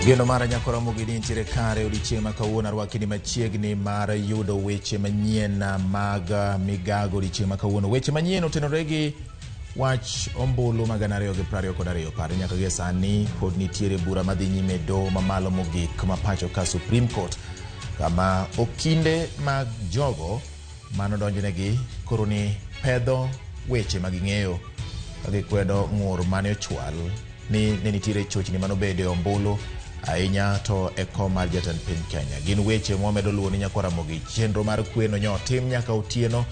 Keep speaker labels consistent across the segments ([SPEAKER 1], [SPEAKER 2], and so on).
[SPEAKER 1] Geno mara nyako Ramogi ni nitiere kare odiechieng' ma kawuono. Arwaki ni machiegni mar yudo weche manyien mag migago odiechieng' ma kawuono. Weche manyien otenore gi wach ombulu mag 2022. Par ni nyaka gie sani pod nitiere bura madhi nyime e doho mamalo mogik ma pacho ka Supreme Court, kama okinde mag jogo manodonjnegi koro ni pedho weche ma ging'eyo ka gikwedo ng'ur mane ochwal ni ne nitiere chochni manobedo e ombulu ahinya to e kom mar jatend piny Kenya. Gin weche mwamedo luwo ni nyakwa Ramogi. Chenro mar kweno nyo otim nyaka otieno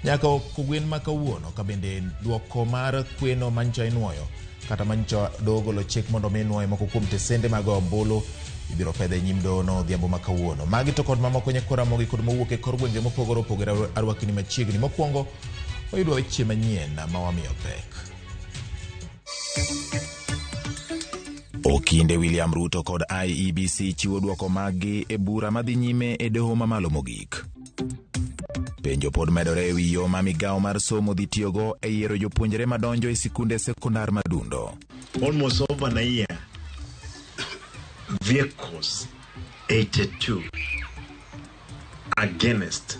[SPEAKER 1] nyaka kogwen ma kawuono, ka bende dwoko mar kweno manyocha inuoyo kata manyocha doho ogolo chik mondo mi nuoye moko kuom tesende mag ombulu ibiro pedhe e nyim dohono odhiambo ma kawuono. Magi to kod mamoko nyakwa Ramogi kod mowuok e kor gwenge mopogore opogore arwakini machiegni. Mokwongo wayudwa weche manyien ma wamiyo pek. Okinde William Ruto kod IEBC chiwo dwoko maggi e bura madhi nyime e doho mamalo mogik. Penjo pod medore e wi yo ma migawo mar somo dhi tiyogo e yiero jopuonjre madonjo e sikunde sekondar madundo.
[SPEAKER 2] Almost over a year, vehicles 82 against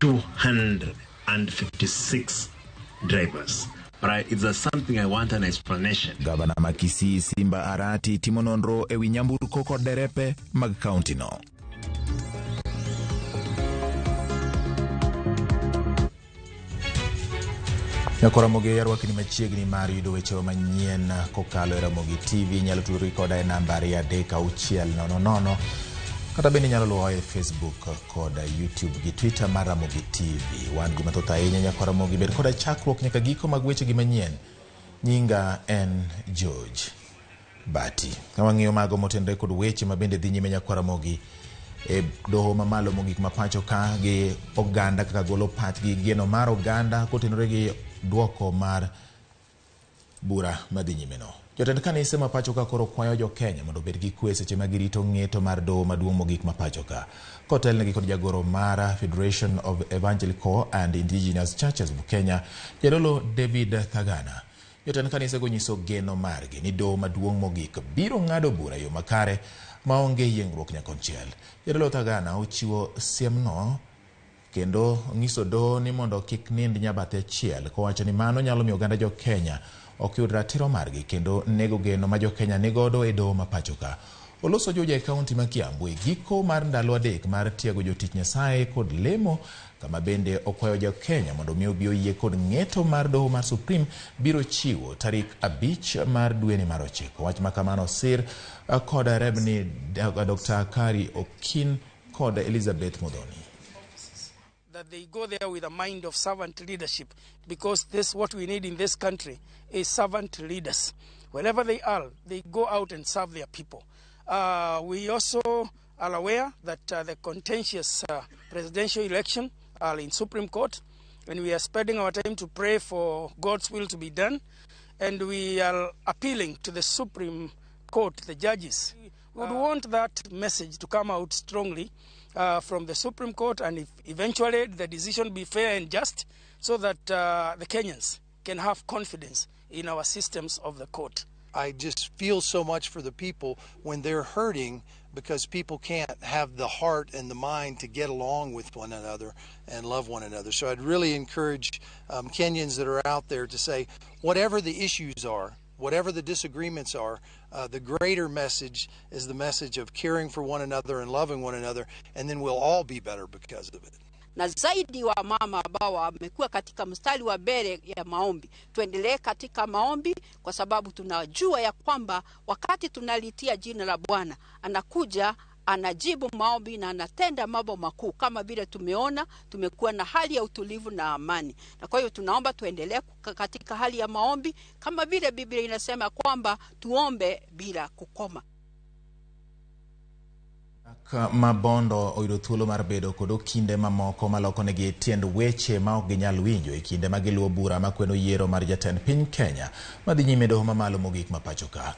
[SPEAKER 2] 256 drivers. But it's something I want an explanation.
[SPEAKER 1] Gavana ma Kisii Simba Arati timo nonro e wi nyamburko kod derepe mag kauntino. Nyako Ramogi arwakni machiegni mar yudo weche manyien kokalo e Ramogi TV. Inyalo tudori koda e namba 23600, kata bende inyalo luwowa e Facebook kod YouTube gi Twitter mar Ramogi TV. Wan gi mathoth ahinya nyako Ramogi, bed koda chakruok nyaka giko mag wechegi manyien. Nyinga en George Bati. Ka wang'iyo mago motenore kod weche ma bende dhi nyime nyakwa Ramogi e doho mamalo mogik ma pacho ka gi oganda kaka golo pachgi geno mar oganda kotenore gi dwoko mar bura madhi nyime no. Jotend kanise ma pacho ka koro kwayo jo Kenya mondo obed gi kwe seche ma girito ng'eto mar doho maduong' mogik ma pacho ka. Kotelnegi kod jagoro mar Federation of Evangelical and Indigenous Churches of Kenya, Jadolo David Thagana, Jotend kanisego nyiso geno margi ni doho maduong' mogik biro ng'ado bura e yo makare maonge yiengruok nyakonchiel. Jadolo Thagana ochiwo siemno kendo nyiso doho ni mondo kik nind nyabathe achiel, kowacho ni mano nyalo miyo oganda jo Kenya ok yud ratiro margi kendo nego geno ma jo Kenya nigodo e doho ma pacho ka. Oloso Juja e kaunti ma Kiambu e giko mar ndalo 3 mar tiego jotich Nyasaye kod lemo, kama bende okwayo jo Kenya mondo mi obi oyie kod ng'eto mar doho mar Supreme biro chiwo tarik 5 mar dweni mar 9. Wach ma kamano osir kod Rebni Dr. Kari Okin kod Elizabeth Muthoni.
[SPEAKER 3] That they go there with a mind of servant leadership, because this what we need in this country is servant leaders. Wherever they are, they go out and serve their people. We also are aware that the contentious presidential election are in Supreme Court, and we are spending our time to pray for God's will to be done, and we are appealing to the Supreme Court, the judges. We would want that message to come out strongly from the Supreme Court, and if eventually the decision be fair and just, so that the Kenyans can have confidence in our systems of the court.
[SPEAKER 4] I just feel so much for the people when they're hurting, because people can't have the heart and the mind to get along with one another and love one another. So I'd really encourage Kenyans that are out there to say, whatever the issues are, whatever the disagreements are, the greater message is the message of caring for one another and loving one another, and then we'll all be better because of it.
[SPEAKER 5] Na zaidi wa mama ambao wamekuwa katika mstari wa mbele ya maombi, tuendelee katika maombi, kwa sababu tunajua ya kwamba wakati tunalitia jina la Bwana anakuja, anajibu maombi na anatenda mambo makuu. Kama vile tumeona, tumekuwa na hali ya utulivu na amani. Na kwa hiyo tunaomba tuendelee katika hali ya maombi, kama vile Biblia inasema kwamba tuombe bila kukoma.
[SPEAKER 1] Mabondo oyudo thuolo mar bedo kod okinde mamoko maloko negi tiend weche ma ok ginyal winjo e kinde ma giluwo bura makweno yiero mar jatend piny Kenya madhi nyime doho mamalo mogik ma pacho ka.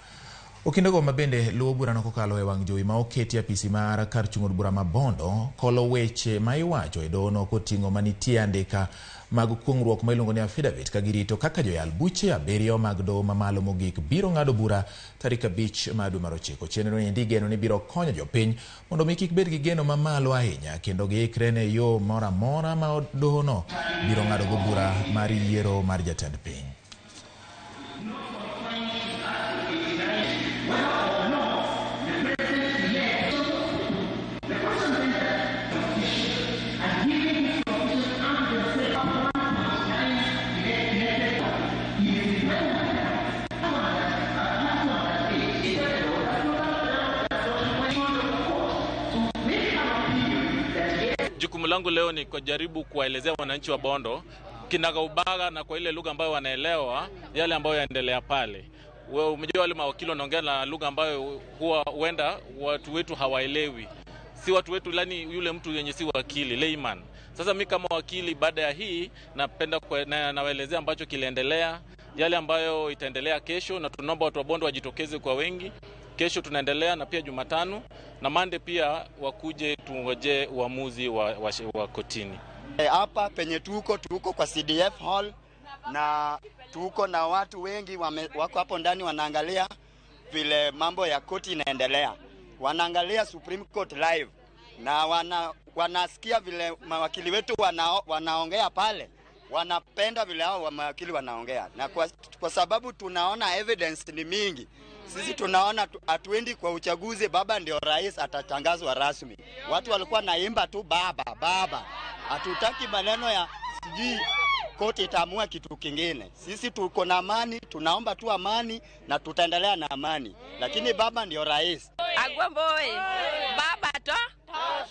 [SPEAKER 1] Okindego ma bende luwo burano kokalo e wang' jowi ma oketi apisi mar kar chung' od bura ma Bondo kolo weche ma iwacho e dohono koting'o manitie andika mag kuong'ruok ma iluongo ni affidavit ka girito kaka joyal buche 7 mag doho mamalo mogik biro ng'ado bura tarik 5 mar dwe mar 9. Chenro ni endi igeno ni biro konyo jopiny mondo mi kik bed gi geno mamalo ahinya kendo giikre ne yo moro amora ma dohono biro ng'adogo bura mar yiero mar jatend piny.
[SPEAKER 6] Jukumu langu leo ni kujaribu kuwaelezea wananchi wa Bondo kinagaubaga na kwa ile lugha ambayo wanaelewa yale ambayo yaendelea pale. Wewe umejua wale mawakili wanaongea na lugha ambayo huwa huenda watu wetu hawaelewi. Si watu wetu, lani yule mtu yenye si wakili, layman. Sasa mimi kama wakili baada ya hii napenda nawaelezea ambacho kiliendelea, yale ambayo itaendelea kesho, na tunaomba watu wa Bondo wajitokeze kwa wengi. Kesho tunaendelea na pia Jumatano na Mande pia wakuje tungoje uamuzi wa kotini.
[SPEAKER 7] Hapa penye tuko kwa CDF hall na tuko na watu wengi wako hapo ndani wanaangalia vile mambo ya koti inaendelea. Wanaangalia Supreme Court live na wanasikia vile mawakili wetu wanaongea pale. Wanapenda vile hao mawakili wanaongea. Na kwa sababu tunaona evidence ni mingi. Sisi tunaona hatuendi kwa uchaguzi, baba ndio rais atatangazwa rasmi. Watu walikuwa naimba tu baba baba. Hatutaki maneno ya sijui koti itaamua kitu kingine. Sisi tuko na amani, tunaomba tu amani na tutaendelea na amani. Lakini baba ndio rais.
[SPEAKER 8] Agwambo oye. Baba to.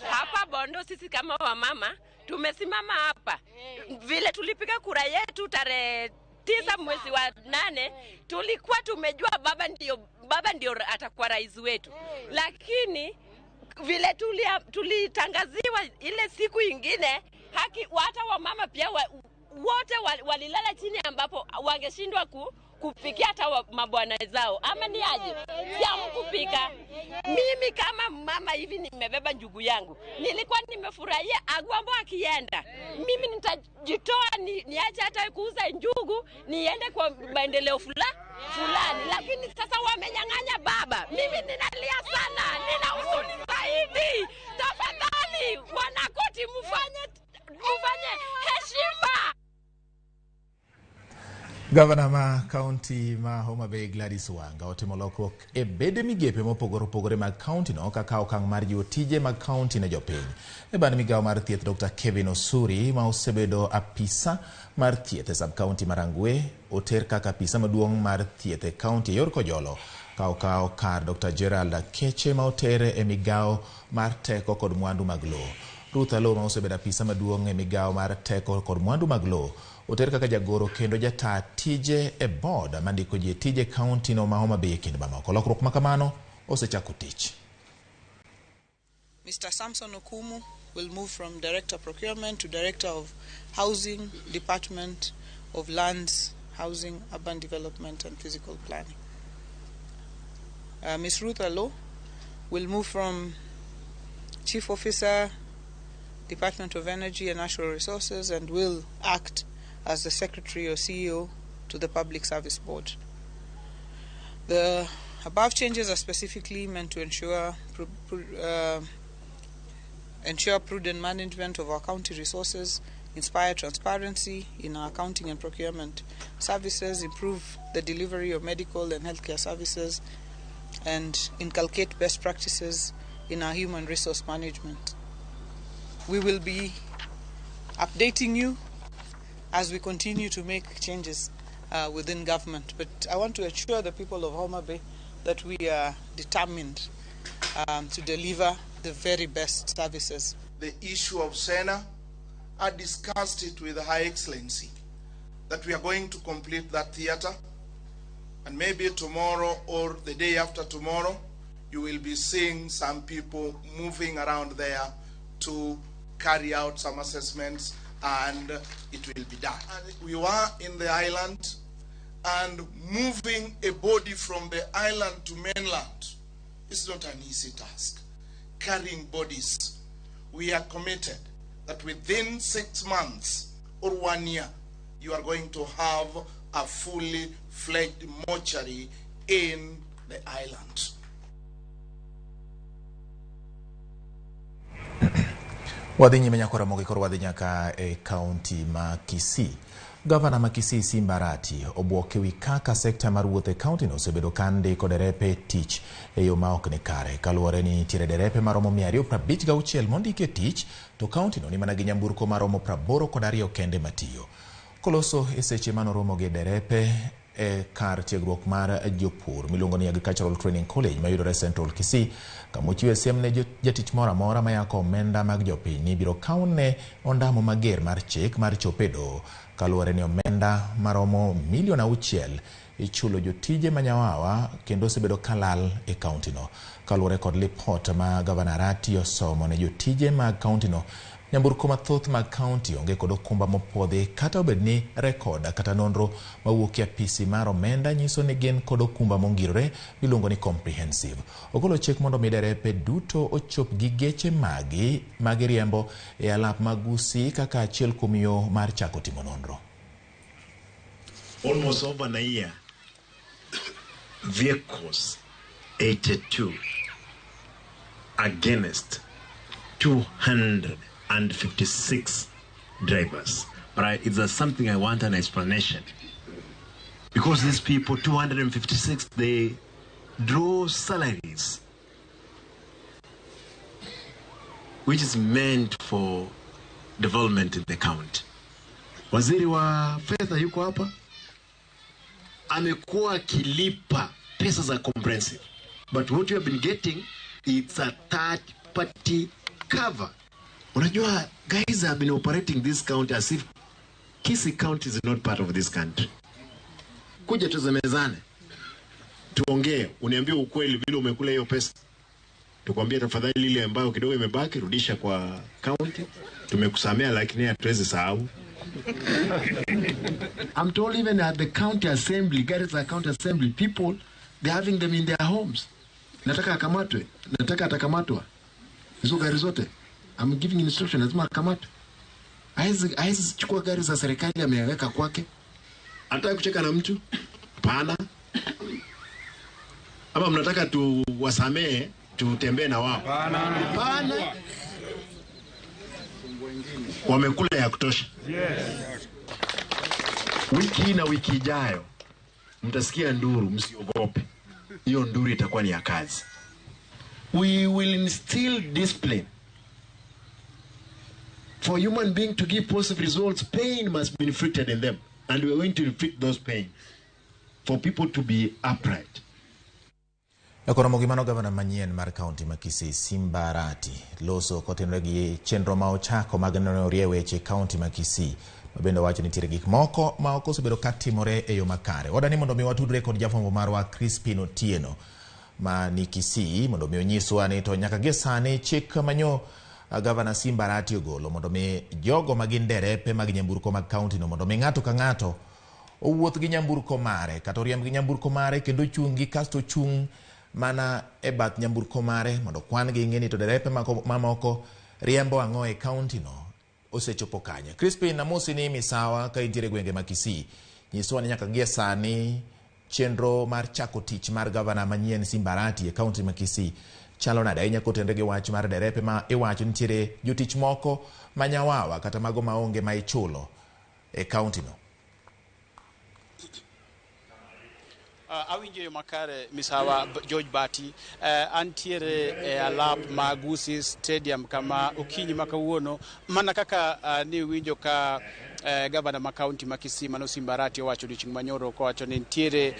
[SPEAKER 8] Hapa Bondo sisi kama wamama tumesimama hapa. Vile tulipiga kura yetu tarehe 9 mwezi wa 8, tulikuwa tumejua baba ndio atakuwa rais wetu. Lakini vile tulitangaziwa ile siku ingine, haki hata wamama pia wote walilala chini ambapo wangeshindwa kupikia hata mabwana zao. Ama ni aje? Si hamkupika. Mimi kama mama hivi nimebeba njugu yangu. Nilikuwa nimefurahia Agwambo akienda. Mimi nitajitoa niache hata kuuza njugu niende kwa maendeleo fulani. Lakini sasa wamenyang'anya baba. Mimi ninalia sana. Nina huzuni zaidi. Tafadhali wanakoti mfanye heshima.
[SPEAKER 1] Gavana ma kaunti ma Homa Bay Gladys Wanga otimo lokruok e bede migepe mopogore opogore mag kaunti no kaka okang' mar jiwo tije mag kaunti ne jopiny. E band migawo mar thieth Dr. Kevin Osuri ma osebedo apisa mar thieth e sub-county ma Rangwe oter kaka apisa maduong' mar thieth e kaunti e yor Kojolo ka okawo kar Dr. Gerald Akeche ma oter e migawo mar teko kod mwandu mag lowo. Ruth Aloo ma osebedo apisa maduong' e migawo mar teko kod mwandu mag lowo oter kaka jagoro kendo jataa tije e board mandiko ji e tije kaunti no ma Homa Bay e kind mamoko. Lokruok ma kamano osechako tich.
[SPEAKER 9] Mr. Samson Okumu will move from Director Procurement to Director of Housing, Department of Lands, Housing, Urban Development and Physical Planning. Ms. Ruth Aloo will move from Chief Officer, Department of Energy and Natural Resources, and will act as the Secretary or CEO to the Public Service Board. The above changes are specifically meant to ensure prudent management of our county resources, inspire transparency in our accounting and procurement services, improve the delivery of medical and healthcare services, and inculcate best practices in our human resource management. We will be updating you as we continue to make changes within government. But I want to assure the people of Homa Bay that we are determined to deliver the very best services.
[SPEAKER 10] The issue of Sena, I discussed it with Her Excellency, that we are going to complete that theater, and maybe tomorrow or the day after tomorrow, you will be seeing some people moving around there to carry out some assessments, and it will be done. And we were in the island, And moving a body from the island to mainland is not an easy task. Carrying bodies, we are committed that within 6 months or one year, you are going to have a fully fledged mortuary in the island.
[SPEAKER 1] Wadhi nyime nyaka Ramogi, koro wadhi nyaka e kaunti ma Kisii. Gavana ma Kisii Simba Arati obwok ewi kaka sekta mar wuoth e kaunti no osebedo ka ndiko derepe tich e yo ma ok ni kare. Kaluwore ni nitiere derepe maromo 256 mondiki e tich, to kaunti no ni mana gi nyamburko maromo 82 kende matiyo. Koloso e seche manoromo gi derepe e kar tiegruok mar jopur miluongo ni Agricultural Training College mayudore Central Kisii, kama ochiwe siem ne jatich moro amora mayako omenda mag jopiny ni ibiro kawne ondamo mager mar chik mar chopo e doho, kaluwore ni omenda maromo milion 6 ichulo jotije manyawawa kendo osebedo kalal e kauntino. Kaluwore kod lipot ma gavana Arati osomo ne jotije mag kauntino, nyamburko mathoth mag kaunti onge kod okumba mopuodhi, kata obed ni rekod kata nonro mawuok e apisi mar omenda nyiso ni gin kod okumba mongirore miluongo ni comprehensive. Ogolo chik mondo mi derepe duto ochop gi geche magi magiriembo e alap mag Gusii kaka achiel kuom yo mar chako timo nonro.
[SPEAKER 2] Almost over a year, vehicles 82 against 256 drivers. But it's something I want an explanation. Because these people, 256, they draw salaries, which is meant for development in the county. Waziri wa fedha yuko hapa, amekuwa akilipa pesa za comprehensive, but what you have been getting, it's a third party cover. Unajua, guys have been operating this county as if Kisii County is not part of this country. Kuja tusemezane, tuongee, uniambie ukweli vile umekula hiyo pesa, tukwambie tafadhali, ile ambayo kidogo imebaki rudisha kwa county. Tumekusamea, lakini hatuwezi sahau. I'm told even at the county assembly, Garissa County Assembly, people, they're having them in their homes. Nataka akamatwe, nataka atakamatwa. Hizo gari zote. I'm giving instruction, lazima akamatwe. Haezi chukua gari za serikali ameweka kwake. Anataka kucheka na mtu? Hapana. Ama mnataka tuwasamee tutembee na wao? Hapana. Wamekula ya kutosha. Wiki hii na wiki ijayo mtasikia nduru, msiogope. Hiyo nduru itakuwa ni ya kazi. We will instill discipline. For human being to give positive results, pain must be inflicted in them. And we are going to inflict those pain for people to be upright.
[SPEAKER 1] Koromo gi mano, gavana manyien mar kaunti ma Kisii Simba Arati loso kotenore gi chenro ma ochako mag neno rie weche e kaunti ma Kisii, ma bende owacho ni nitiere gik moko ma ok osebedo ka timore e yo makare. Wadani mondo mi watudre kod jafwambo marwa Crispin Otieno ma ni Kisii mondo mi onyiswa ni to nyaka gie sani chik manyo gavana Simba Arati ogolo mondo mi jogo ma gin derepe mag nyamburko mag kaunti no mondo mi ng'ato ka ng'ato owuoth gi nyamburko mare kata oriemb gi nyamburko mare kendo ochung' gi kasto ochung' mana e bath nyamburko mare mondo kwan gi ng'e ni to derepe mamoko riembo ang'o e kaunti no osechopo kanye. Crispin, amosi ni misawa ka intiere e gwenge ma Kisii. Nyiswa ni nyaka gie sani chenro mar chako tich mar gavana manyien Simba Arati e kaunti ma Kisii chalo nade, ahinya kotenore gi wach mar derepe ma iwacho nitiere jotich moko ma nyawawa kata mago maonge ma ichulo e kaunti no?
[SPEAKER 11] Awinjo yo makare, misawa George Bati. Antiere e alap ma Gusii Stadium kama okinyi ma kawuono mana kaka ni winjo ka gavana ma kaunti ma Kisii mano Simba Arati owacho odiochieng' manyoro kowacho ni nitiere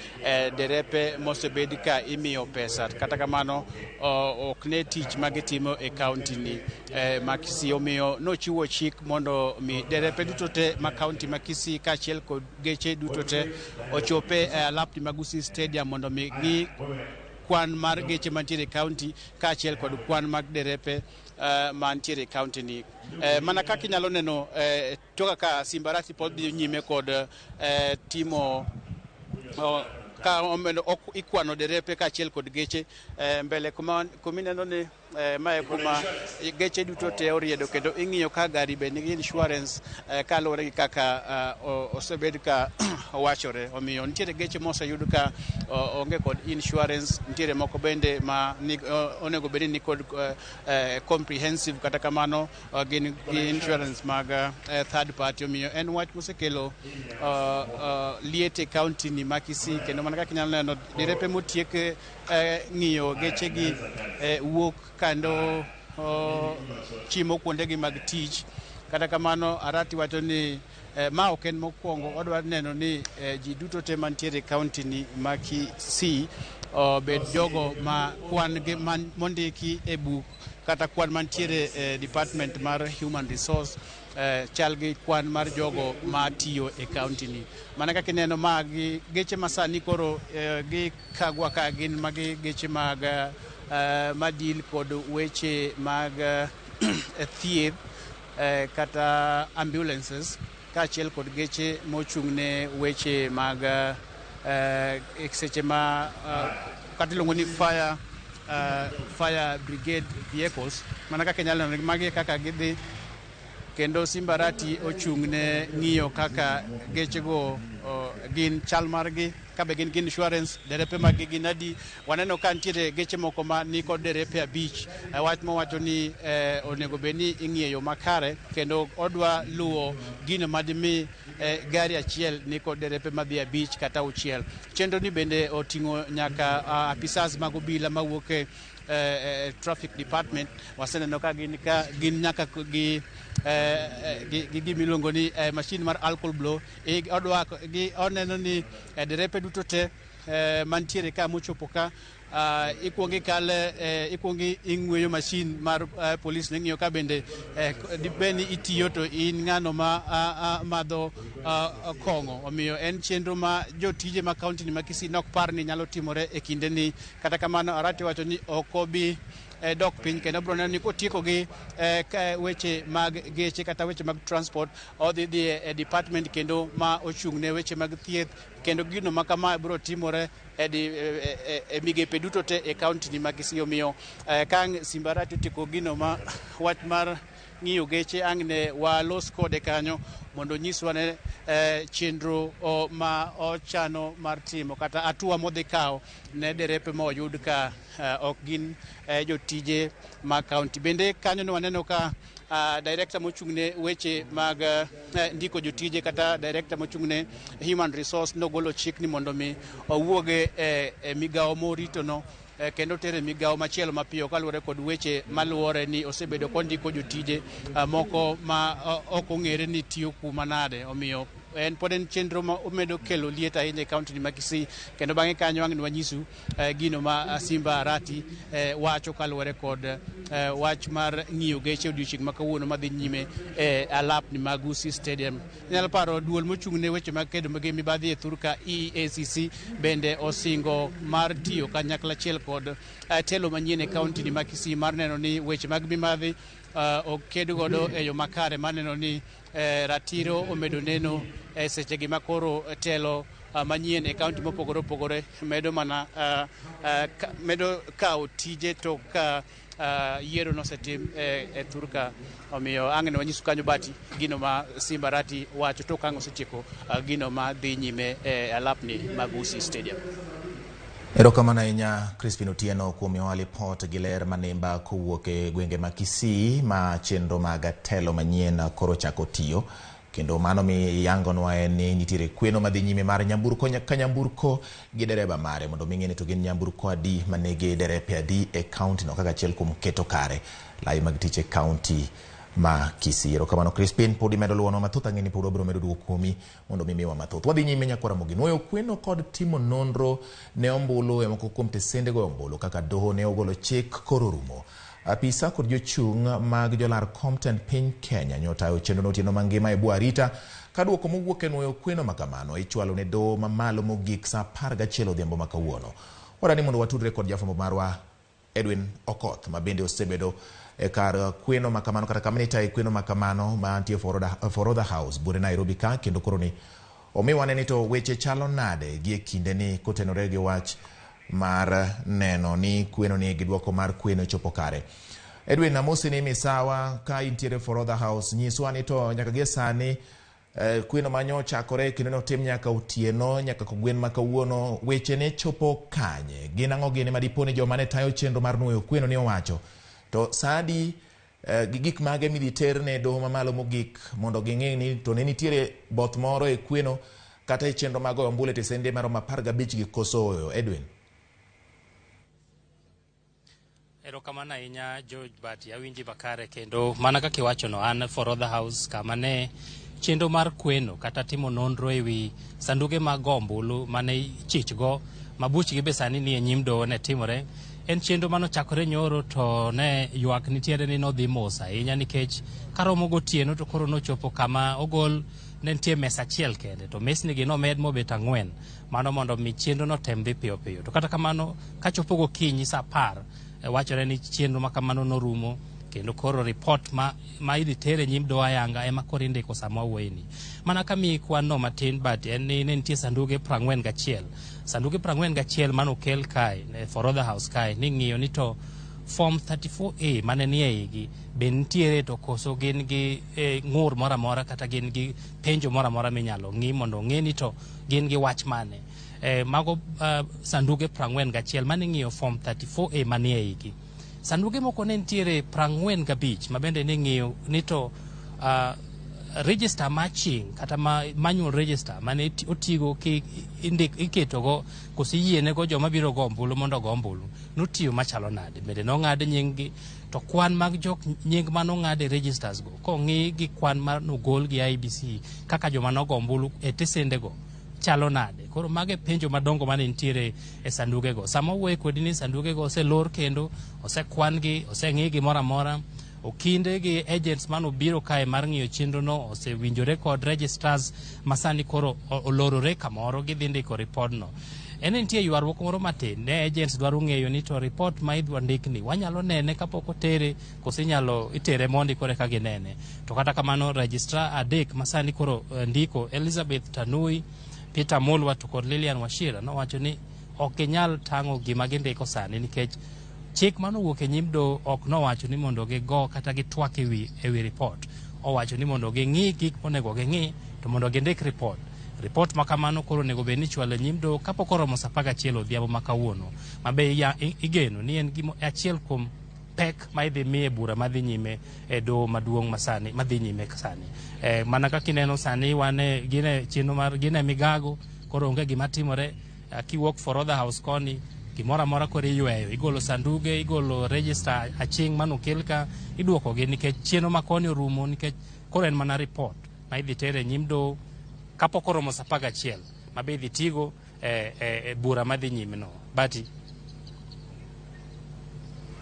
[SPEAKER 11] derepe mosebed ka imiyo pesa, kata kamano ok ne tich ma gitimo e kaunti ni ma Kisii. Omiyo nochiwo chik mondo mi derepe duto te ma kaunti ma Kisii kaachiel kod geche duto te ochope e alapni ma Gusii Stadium mondo mi gi kwan mar geche mantiere e kaunti kaachiel kod kwan mag derepe mantiere e kaunti ni. Mana kaka inyalo neno toka ka Simba Arati pod dhi nyime kod timo Ka omedo ikwano derepe kaachiel kod geche mbele kuma kumineno ni mae kuma geche duto te oriedo kendo ing'iyo ka gari be nigi insurance kaluwore gi kaka osebed ka wachore. Omiyo nitiere geche moseyud ka onge kod insurance, nitiere moko bende ma onego bed ni nikod comprehensive, kata kamano gin gi insurance mag third party. Omiyo en wach mosekelo liet e county ni ma Kisii, kendo mana kaka inyalo neno, derepe motiek ng'iyo gechegi wuok kendo chimo kuondegi mag tich. Kata kamano, Arati wacho ni ma ok en mokwongo, odwa neno ni ji duto te mantiere e county ni ma Kisii obed jogo ma kwan gi mondiki e buk kata kwan mantiere e department mar human resource chal gi kwan mar jogo matiyo e county ni. Mana kaka ineno, magi geche ma sani koro gi kagwa ka gin magi geche mag madil kod weche mag thieth kata ambulances, kaachiel kod geche mochung' ne weche mag seche ma kata iluongo ni fire brigade vehicles. Mana kaka inyalo neno, magi e kaka gidhi, kendo Simba Arati ochung' ne ng'iyo kaka gechego gin, chal margi, kabe gin gi insurance, derepe mag gi gin adi. Waneno ka nitiere geche moko ma nikod derepe abich. Wach mowacho ni onego bed ni ing'iyo yo makare, kendo odwa luwo gino madimi gari achiel nikod derepe madhi abich kata auchiel. Chenro ni bende oting'o nyaka apisas mag obila mawuok e traffic department. Waseneno ka gin, ka gin nyaka gi gimiluongo ni machine mar alcohol blow. Odwa gi oneno ni derepe duto te mantiere ka mochopo ka ikuongo ikale, ikuongo ing'weyo machine mar polis ne ng'iyo ka bende dibed ni itiyo to in ng'ano ma madho kong'o. Omiyo en chenro ma jotije ma kaunti ni ma Kisii nok par ni nyalo timore e kinde ni. Kata kamano, Arati wacho ni ok obi dok piny, kendo biro neno ni kotieko gi weche mag geche kata weche mag transport, odhi dhi e department kendo ma ochung' ne weche mag thieth, kendo gino ma kama biro timore e migepe duto te e kaunti ni ma Kisii. Omiyo ka ang' Simba Arati otieko gino ma wach mar ng'iyo geche, ang' ne walos kode kanyo mondo onyiswa ne chenro ma ochano mar timo kata hatua modhi kawo ne derepe ma oyud ka ok gin jotije mag kaunti. Bende kanyo ne waneno ka director mochung' ne weche mag ndiko jotije kata director mochung' ne human resource nogolo chik ni mondo mi owuog e migawo moritono kendo tere migawo machielo mapiyo, kaluwore kod weche maluwore ni osebedo kondiko jotije moko ma ok ong'ere ni tiyo kuma nade. Omiyo en pod en chenro ma omedo kelo liet ahinya e kaunti ni ma Kisii, kendo bang'e kanyo ang' ne wanyisu gino ma Simba Arati wacho kaluwore kod wach mar ng'iyo geche odiochieng' ma kawuono madhi nyime e alapni mag Gusii Stadium. Inyalo paro duol mochung' ne weche mag kedo gi mibadhi e thurka, EACC, bende osingo mar tiyo kanyakla achiel kod telo manyien e kaunti ni ma Kisii mar neno ni weche mag mibadhi oked godo e yo makare, mar neno ni ratiro omedo neno e sechegi ma koro telo manyien e kaunti mopogore opogore medo mana medo kawo tije tok ka yiero nosetim e thurka. Omiyo ang' ne wanyisu kanyo bati gino ma Simba Arati wacho tok ang' osetieko gino ma dhi nyime e alapni mag Gusii Stadium.
[SPEAKER 1] Erokamano ahinya, Crispin Otieno, kuom miyowa lipot gi ler manimba kowuok e gwenge ma Kisii ma chenro mag telo manyien koro chako tiyo, kendo mano mi yangonwa en ni nitiere kweno madhi nyime mar nyamburko ka nyamburko gi dereba mare, mondo mi ng'e ni to gin nyamburko adi manigi derepe adi e kaunti no, kaka achiel kuom keto kare lai mag tich e kaunti ma Kisii. Erokamano, Crispin, pod imedo luwonwa mathoth. Ang'e ni pod wabiro medo duogo kuomi mondo mi miwa mathoth. Wadhi nyime, nyakwara Ramogi, nwoyo kweno kod timo nonro ne ombulu e moko kuom tesende goyo ombulu kaka doho ne ogolo chik koro rumo. Apisa kod jochung' mag jolar kom tend piny Kenya nyotayo chenro no otieno mangima e bwo arita ka duoko mowuok e nwoyo kweno makamano ichwalo ne doho mamalo mogik saa 11 odhiambo ma kawuono. Wadani mondo watudre kod jafwambo marwa Edwin Okoth, ma bende osebedo e kar kweno makamano kata kama nitaye kweno makamano mantie Forodha House buore Nairobi ka, kendo koro ni Omiwa ne ni to weche chalo nade gi e kindeni kotenore gi wach mar neno ni kweno ni gi dwoko mar kweno chopo kare. Edwin, amosi ni misawa ka intiere Forodha House, nyiswa ni to nyaka gie sani kweno manyo ochakore kendo notim nyaka otieno nyaka kogwen ma kawuono, weche ne chopo kanye? Gin ang'o gini madipo ni joma ne tayo chenro mar nuoyo kweno ni owacho? To sadi gi gik mage midhi ter ne doho mamalo mogik mondo ging'e ni to ne nitiere both moro e kweno kata e chenro mag goyo ombulu e tesende maromo 15 gi koso oyo? Edwin.
[SPEAKER 12] Erokamano ahinya, George Bati, awinji makare kendo mana kaka iwachono, an Forodha House kama ne chenro mar kweno kata timo nonro ewi sanduge mag go ombulu mane chichgo ma buchgi be sani nie nyim doho ne timore. En chenro manochakore nyoro to ne ywak nitiere ni nodhi mos ahinya nikech karomo gotieno to koro nochopo kama ogol ne nitie mesa achiel kende to mesni gi nomed mobet 4 mano mondo mi chenro no tem dhi piyo piyo. To kata kamano kachopo gokinyi saa 10 wachore ni chenro ma kamano norumo kendo koro report ma idhi tere nyim doho ayanga ema koro indiko sama wawuoyeni. Mana kamiyi kwan no matin, but en ni ne nitie sanduge 41, sanduge 41 manokel kae e Forodha House kae ni ng'iyo ni to form 34A mane nie igi be nitiere to koso gin gi ng'ur moro amora kata gin gi penjo moro amora minyalo ng'i mondo ong'e ni to gin gi wach mane. Mago sanduge 41 mane ng'iyo form 34A manie igi. Sanduge moko ne nitiere 45 ma bende ne ng'iyo ni to register matching kata manual register mane otigo iketogo koso iyienego joma biro go ombulu mondo ogo ombulu notiyo machalo nade, bende nong'ad nying gi to kwan mag jok nying manong'ad e registers go kong'i gi kwan manogol gi IEBC kaka joma nogo ombulu e tesendego chalo nade. Koro mago e penjo madongo mane nitiere e sandugego. Sama owuoye kodi ni sandugego oselor kendo osekwan gi, oseng'i gimoro amora, okinde gi agents manobiro kae mar ng'iyo chenro no osewinjore kod registrars masani koro olorore kamoro gidhi ndiko report no. En nitie ywaruok moro matin ne agents dwaro ng'eyo ni to report ma idwa ndikni wanyalo nene kapok otere koso inyalo itere mondi kore ka ginene. To kata kamano registrar 3 masani koro ndiko, Elizabeth Tanui, Peter Mulwa to kod Lilian Wachira nowacho ni ok ginyal tang'o gima gindiko sani nikech chik manowuok e nyim doho ok nowacho ni mondo gigo kata gitwak ewi report. Owacho ni mondo ging'i gik monego ging'i to mondo gindik report. Report ma kamano koro onego bed ni ichwalo e nyim doho kapok oromo saa 11 odhiambo ma kawuono, ma be igeno ni en gimo achiel kuom pek ma idhi miye bura madhi nyime e doho maduong' masani madhi nyime sani. Mana kaka ineno sani wan e gine chenro mar gine migago koro onge gima timore. Kiwuok Forodha House koni gimoro amora koro iyweyo, igolo sanduge, igolo register aching' manokel ka, iduokogi nikech chenro ma koni orumo nikech koro en mana report ma idhi tere e nyim doho kapok oromo saa 11 ma be idhi tigo e bura madhi nyime no. Bati.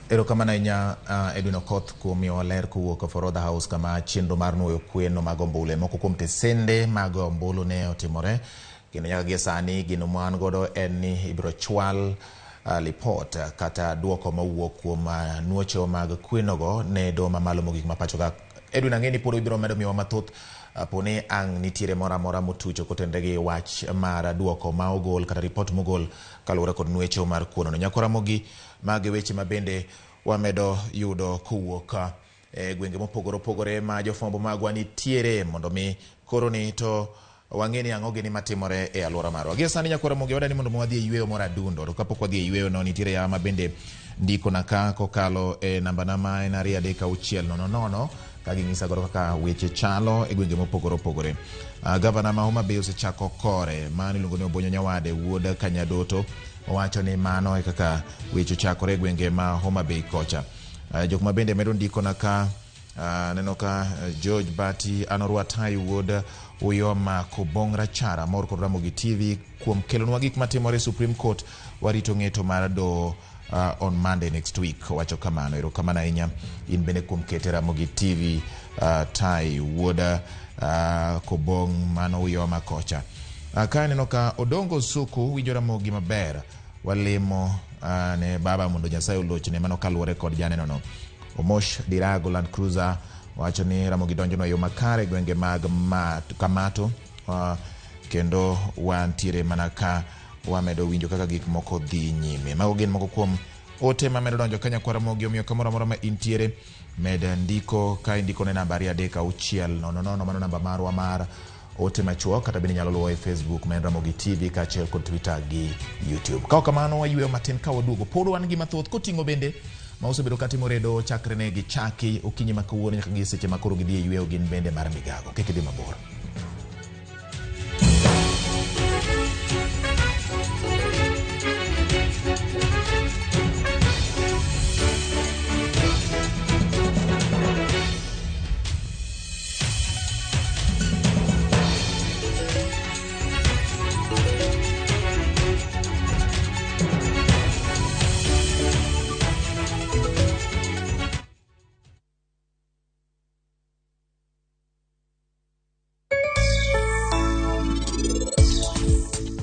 [SPEAKER 1] Erokamano ahinya Edwin Okoth kuom miyowa ler kowuok Forodha House kama chenro mar nuoyo kweno mag ombulu e moko kuom tesende mag ombulu ne otimore kendo nyaka gie sani gino ma wan godo en ni ibiro chwal lipot kata duoko mowuok kuom nuocho mag kwenogo ne doho mamalo mogik ma pacho ka. Edwin, ang'e ni pod ibiro medo miyowa mathoth poni ang' nitiere moro amora motucho kotenore gi wach mar duoko ma ogol kata ripot mogol kaluwore kod nuecho mar kuonono. Nyakora Ramogi, magi weche ma bende wamedo yudo kowuok e gwenge mopogore opogore ma jofwambo magwa nitiere mondo mi koro ni to wang'e ni ang'o gini matimore e alwora marwa. Gie sani Nyakwar Ramogi wadani mondo wadhi e yweyo moro adundo, to kapok wadhi e yweyo no nitiere yawa ma bende ndiko na ka kokalo e namba na ma en 2 3 6 0 0 ka ging'isa godo kaka weche chalo e gwenge mopogore opogore. Gavana ma Homa Bay osechako kore mano iluongo ni Obonyo Nyawade wuod Kanyadoto owacho ni mano e kaka weche ochakore e gwenge ma Homa Bay kocha. Jok ma bende medo ndiko na ka neno ka George Bati Anorwa Tai wuod Uyoma Kobong Rachara mor kod Ramogi TV kuom kelonwa gik matimore Supreme Court, warito ng'eto mar doho on Monday next week. Owacho kamano. Erokamano ahinya in bende kuom kete Ramogi TV, Tai wuod Kobong mano Uyoma kocha. Ka aneno ka Odongo Suku winjo Ramogi maber, walemo ne baba mondo Nyasaye olochne mano kaluwore kod janeno no. Omosh Dirago Land Cruiser wacho ni Ramogi donjo no yo makare gwenge mag Kamato. Kendo wantiere mana ka wamedo winjo kaka gik moko dhi nyime. Mago gin moko kuom ote mamedo donjo ka nyakwara Ramogi, omiyo kamoro amora ma intiere med ndiko ka indiko ne namba 23600, mano namba marwa mar ote machuok, kata bende inyalo luwo e Facebook ma en Ramogi TV kaachiel kod Twitter gi YouTube. Ka ok kamano wayweyo matin ka waduogo pod wan gi mathoth koting'o bende ma osebedo katimo redo chakre ne gichaki okinyi ma kawuono nyaka gi seche ma koro gidhi e yweyo gin bende mar migago. Kik idhi mabor.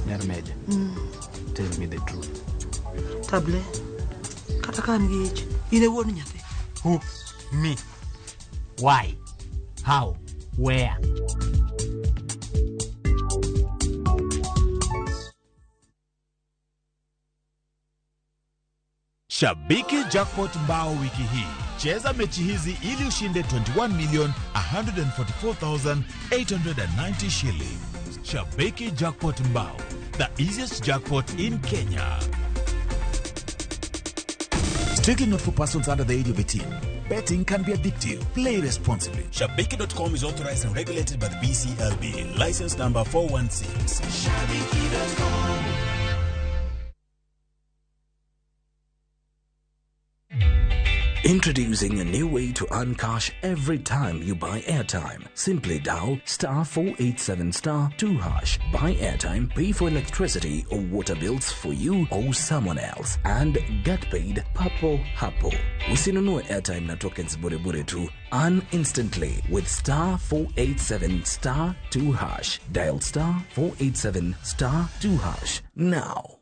[SPEAKER 13] Nyarmeja, tell me the truth.
[SPEAKER 14] Table, kata ka an gi ich, in e wuon nyathi.
[SPEAKER 13] Who? Me. Why? How? Where?
[SPEAKER 15] Shabiki Jackpot Mbao wiki hii. Cheza mechi hizi ili ushinde 21 million 144,890 shillings. Shabiki Jackpot Mbao, the easiest jackpot in Kenya. Strictly not for persons under the age of 18. Betting can be addictive. Play responsibly. Shabiki.com is authorized and regulated by the BCLB. License number 416.
[SPEAKER 16] Shabiki.com.
[SPEAKER 17] Introducing a new way to earn cash every time you buy airtime. Simply dial star 487 star 2 hash. Buy airtime, pay for electricity or water bills for you or someone else, and get paid papo hapo. Usinunue airtime na tokens bure bure tu. Earn instantly with star 487 star 2 hash. Dial star 487 star 2 hash now.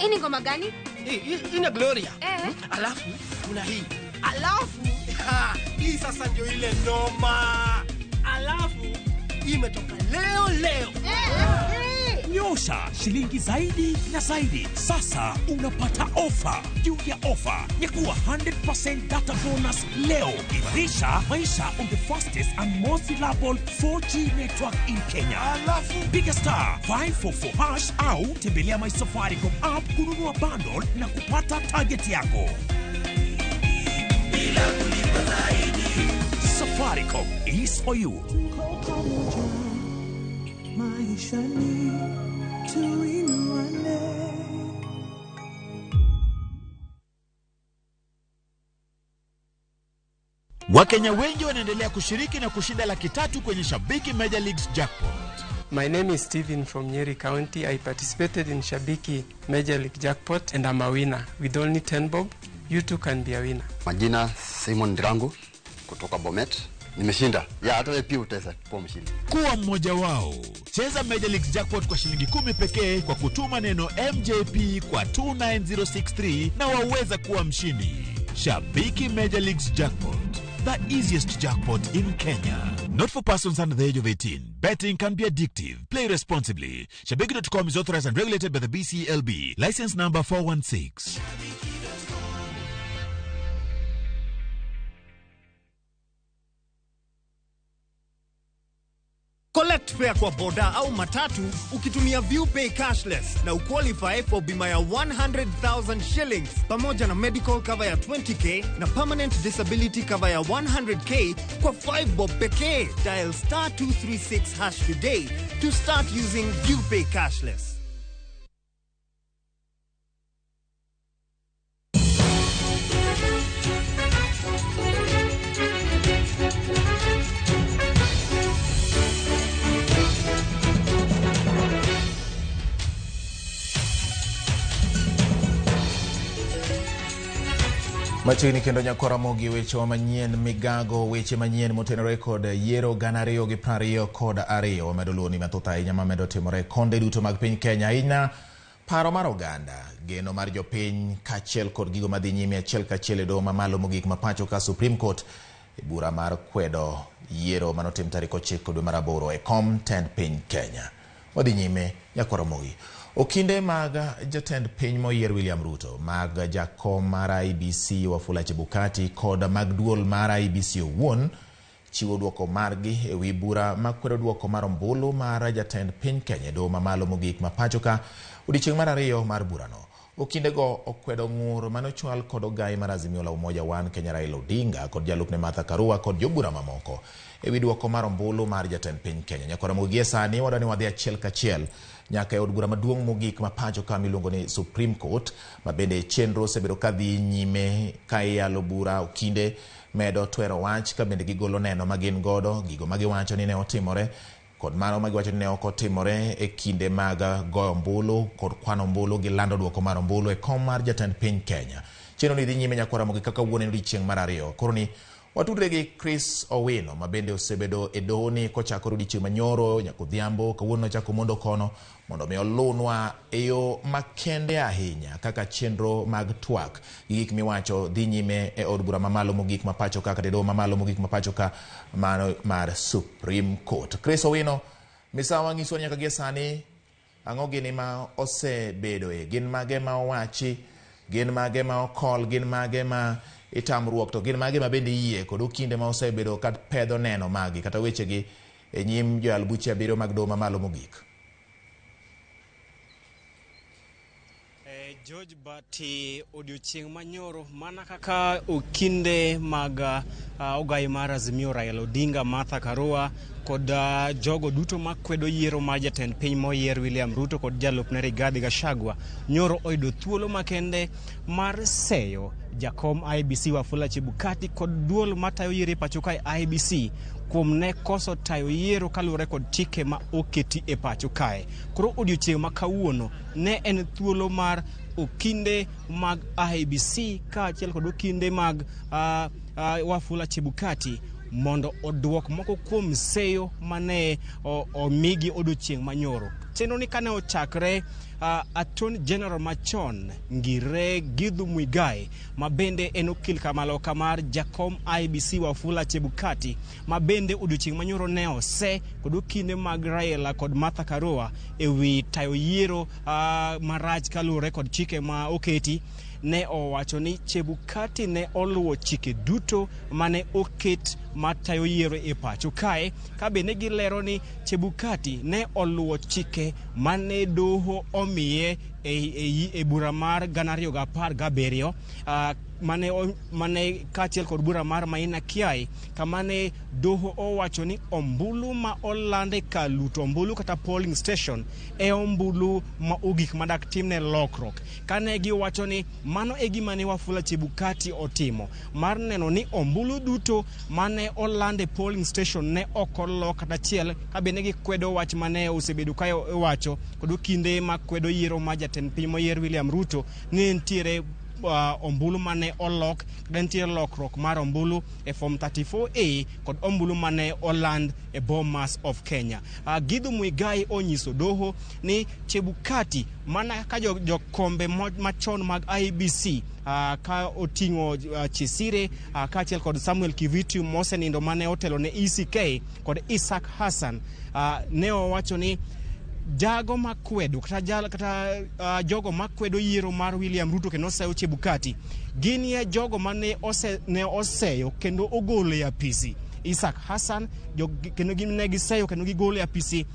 [SPEAKER 18] Hii ni ngoma gani?
[SPEAKER 3] Hii ni Gloria. Alafu kuna hii. Alafu hii sasa ndio ile noma. Alafu hii imetoka leo leo.
[SPEAKER 19] Nyosha shilingi zaidi na zaidi. Sasa unapata ofa juu ya ofa ya kuwa 100% data bonus leo. Imarisha maisha on the fastest and most reliable 4G network in Kenya. Alafu piga star 544 hash au tembelea My Safaricom app kununua bundle na kupata target yako. Bila kulipa zaidi. Safaricom is for you.
[SPEAKER 16] Maishani tuinuane.
[SPEAKER 15] Wakenya wengi wanaendelea kushiriki na kushinda 300,000 kwenye Shabiki Major Leagues Jackpot.
[SPEAKER 20] My name is Steven from Nyeri County. I participated in Shabiki Major League Jackpot and I'm a winner. With only 10 bob, you too can be a winner.
[SPEAKER 7] Majina Simon Ndirangu kutoka Bomet. Nimeshinda. Ya hata wewe pia utaweza kuwa mshindi.
[SPEAKER 15] Kuwa mmoja wao. Cheza Major League Jackpot kwa shilingi 10 pekee kwa kutuma neno MJP kwa 29063 na waweza kuwa mshindi. Shabiki Major Leagues Jackpot, the easiest jackpot in Kenya. Not for persons under the age of 18. Betting can be addictive. Play responsibly. Shabiki.com is authorized and regulated by the BCLB. License number 416.
[SPEAKER 21] Collect fare kwa boda au matatu ukitumia ViewPay cashless na uqualify for bima ya 100,000 shillings pamoja na medical cover ya 20k na permanent disability cover ya 100k kwa 5 bob pekee. Dial star 236 hash today to start using ViewPay cashless.
[SPEAKER 1] Machiegni kendo nyakwara Ramogi, weche manyien migago, weche manyien motenore kod yiero 2022 wamedo luwo ni mathoth ahinya mamedo timore konde duto mag piny Kenya, ahinya paro mar oganda, geno mar jopiny kaachiel kod gigo madhi nyime achiel kachiel e doho mamalo mogik ma pacho ka Supreme Court e bura mar kwedo yiero manotim tarik 9 dwe mar 8 e kom tend piny Kenya. Wadhi nyime nyakwar Ramogi. Okinde mag jatend piny moyier William Ruto, mag jakom mar IEBC Wafula Chebukati kod mag duol mar IEBC owuon chiwo duoko margi ewi bura makwedo duoko mar ombulu mar jatend piny Kenya e doho mamalo mogik ma pacho ka odiechieng' mar ariyo mar burano. Okindego okwedo ng'ur manochwal kod ogai mar Azimio la Umoja One Kenya Raila Odinga kod jalupne Martha Karua kod jobura mamoko ewi duoko mar ombulu mar jatend piny Kenya. Nyakwar Ramogi, gie sani wadwa ni wadhi achiel kachiel nyaka e od bura maduong' mogik ma pacho ka miluongo ni Supreme Court, ma bende chenro osebedo ka dhi nyime ka iyalo bura okinde medo twero wach ka bende gigolo neno ma gin godo, gigo ma giwacho ni ne otimore kod mano ma giwacho ni ne ok otimore e kinde mag goyo ombulu kod kwano ombulu gi lando duoko mar ombulu e kom mar jatend piny Kenya. Chenro ni dhi nyime nyakwar Ramogi kaka wuon en odiechieng' mar ariyo. Koro ni watudre gi Chris Owino ma bende osebedo e dohoni kochakore odiechieng' manyoro nyaka odhiambo, kawuono nochako mondo kono mondo mi olunwa e yo makende ahinya kaka chenro mag twak gi gik miwacho dhi nyime e od bura mamalo mogik ma pacho ka kata e doho mamalo mogik ma pacho ka mano mar Supreme Court. Chris Owino, misawa nyiso nyaka gie sani ang'o gini ma osebedoe, gin mage ma owachi, gin mage ma okol, gin mage ma itamruok, to gin mage ma bende iyie kod okinde ma osebedo ka pedho neno magi kata wechegi e nyim joyal buche 7 mag doho mamalo mogik.
[SPEAKER 18] George Bati, odiochieng' manyoro mana kaka okinde mag ogai mar Azimio Raila Odinga, Martha Karua kod jogo duto makwedo yiero mar jatend piny moyier William Ruto kod jalupne Rigathi Gachagua nyoro oyudo thuolo makende mar seyo jakom IEBC Wafula Chebukati kod duol matayo yiero e pacho kae IEBC kuom ne koso tayo yiero kaluwore kod chike ma oketi e pacho kae. Koro odiochieng' ma kawuono ne en thuolo mar okinde mag IEBC kaachiel kod okinde mag Wafula Chebukati mondo oduok moko kuom seyo mane omigi odiochieng' manyoro. Chenro ni kane ochakre, Attorney General machon Ngire Githu Muigai ma bende en okil kamaloka mar jakom IEBC Wafula Chebukati ma bende odiochieng' manyoro ne ose kod okinde mag Raila kod Martha Karua ewi tayo yiero marach kaluwore kod chike ma oketi, ne owacho ni Chebukati ne oluwo chike duto mane oket matayo yiero e pacho kae, ka bende gilero ni Chebukati ne oluwo chike mane doho omiye e bura mar 2017 mane kaachiel kod bura mar Maina Kiai, kama ne doho owacho ni ombulu ma olande ka luto ombulu kata polling station e ombulu ma ogik madak timne lokruok. Kane giwacho ni mano e gima ne Wafula Chebukati otimo mar neno ni ombulu duto mane olande polling station ne ok olok kata achiel, ka bende gikwedo wach mane osebedo ka iwacho kod okinde makwedo yiero mar jatend piny moyier William Ruto ni nitiere ombulu mane olok kata nitie lokruok mar ombulu e form 34A kod ombulu mane oland e Bomas of Kenya. Githu Muigai onyiso doho ni Chebukati mana kaka jokombe machon mag IEBC ka oting'o Chisire kaachiel kod Samuel Kivuitu mosenindo mane otelo ne ECK kod Isaac Hassan, ne owacho ni jago makwedo kata jogo makwedo yiero mar William Ruto kendo oseyo Chebukati gin e jogo mane ne oseyo kendo ogolo e apisi Isaac Hassan, kendo gin ne giseyo kendo gigolo e apisi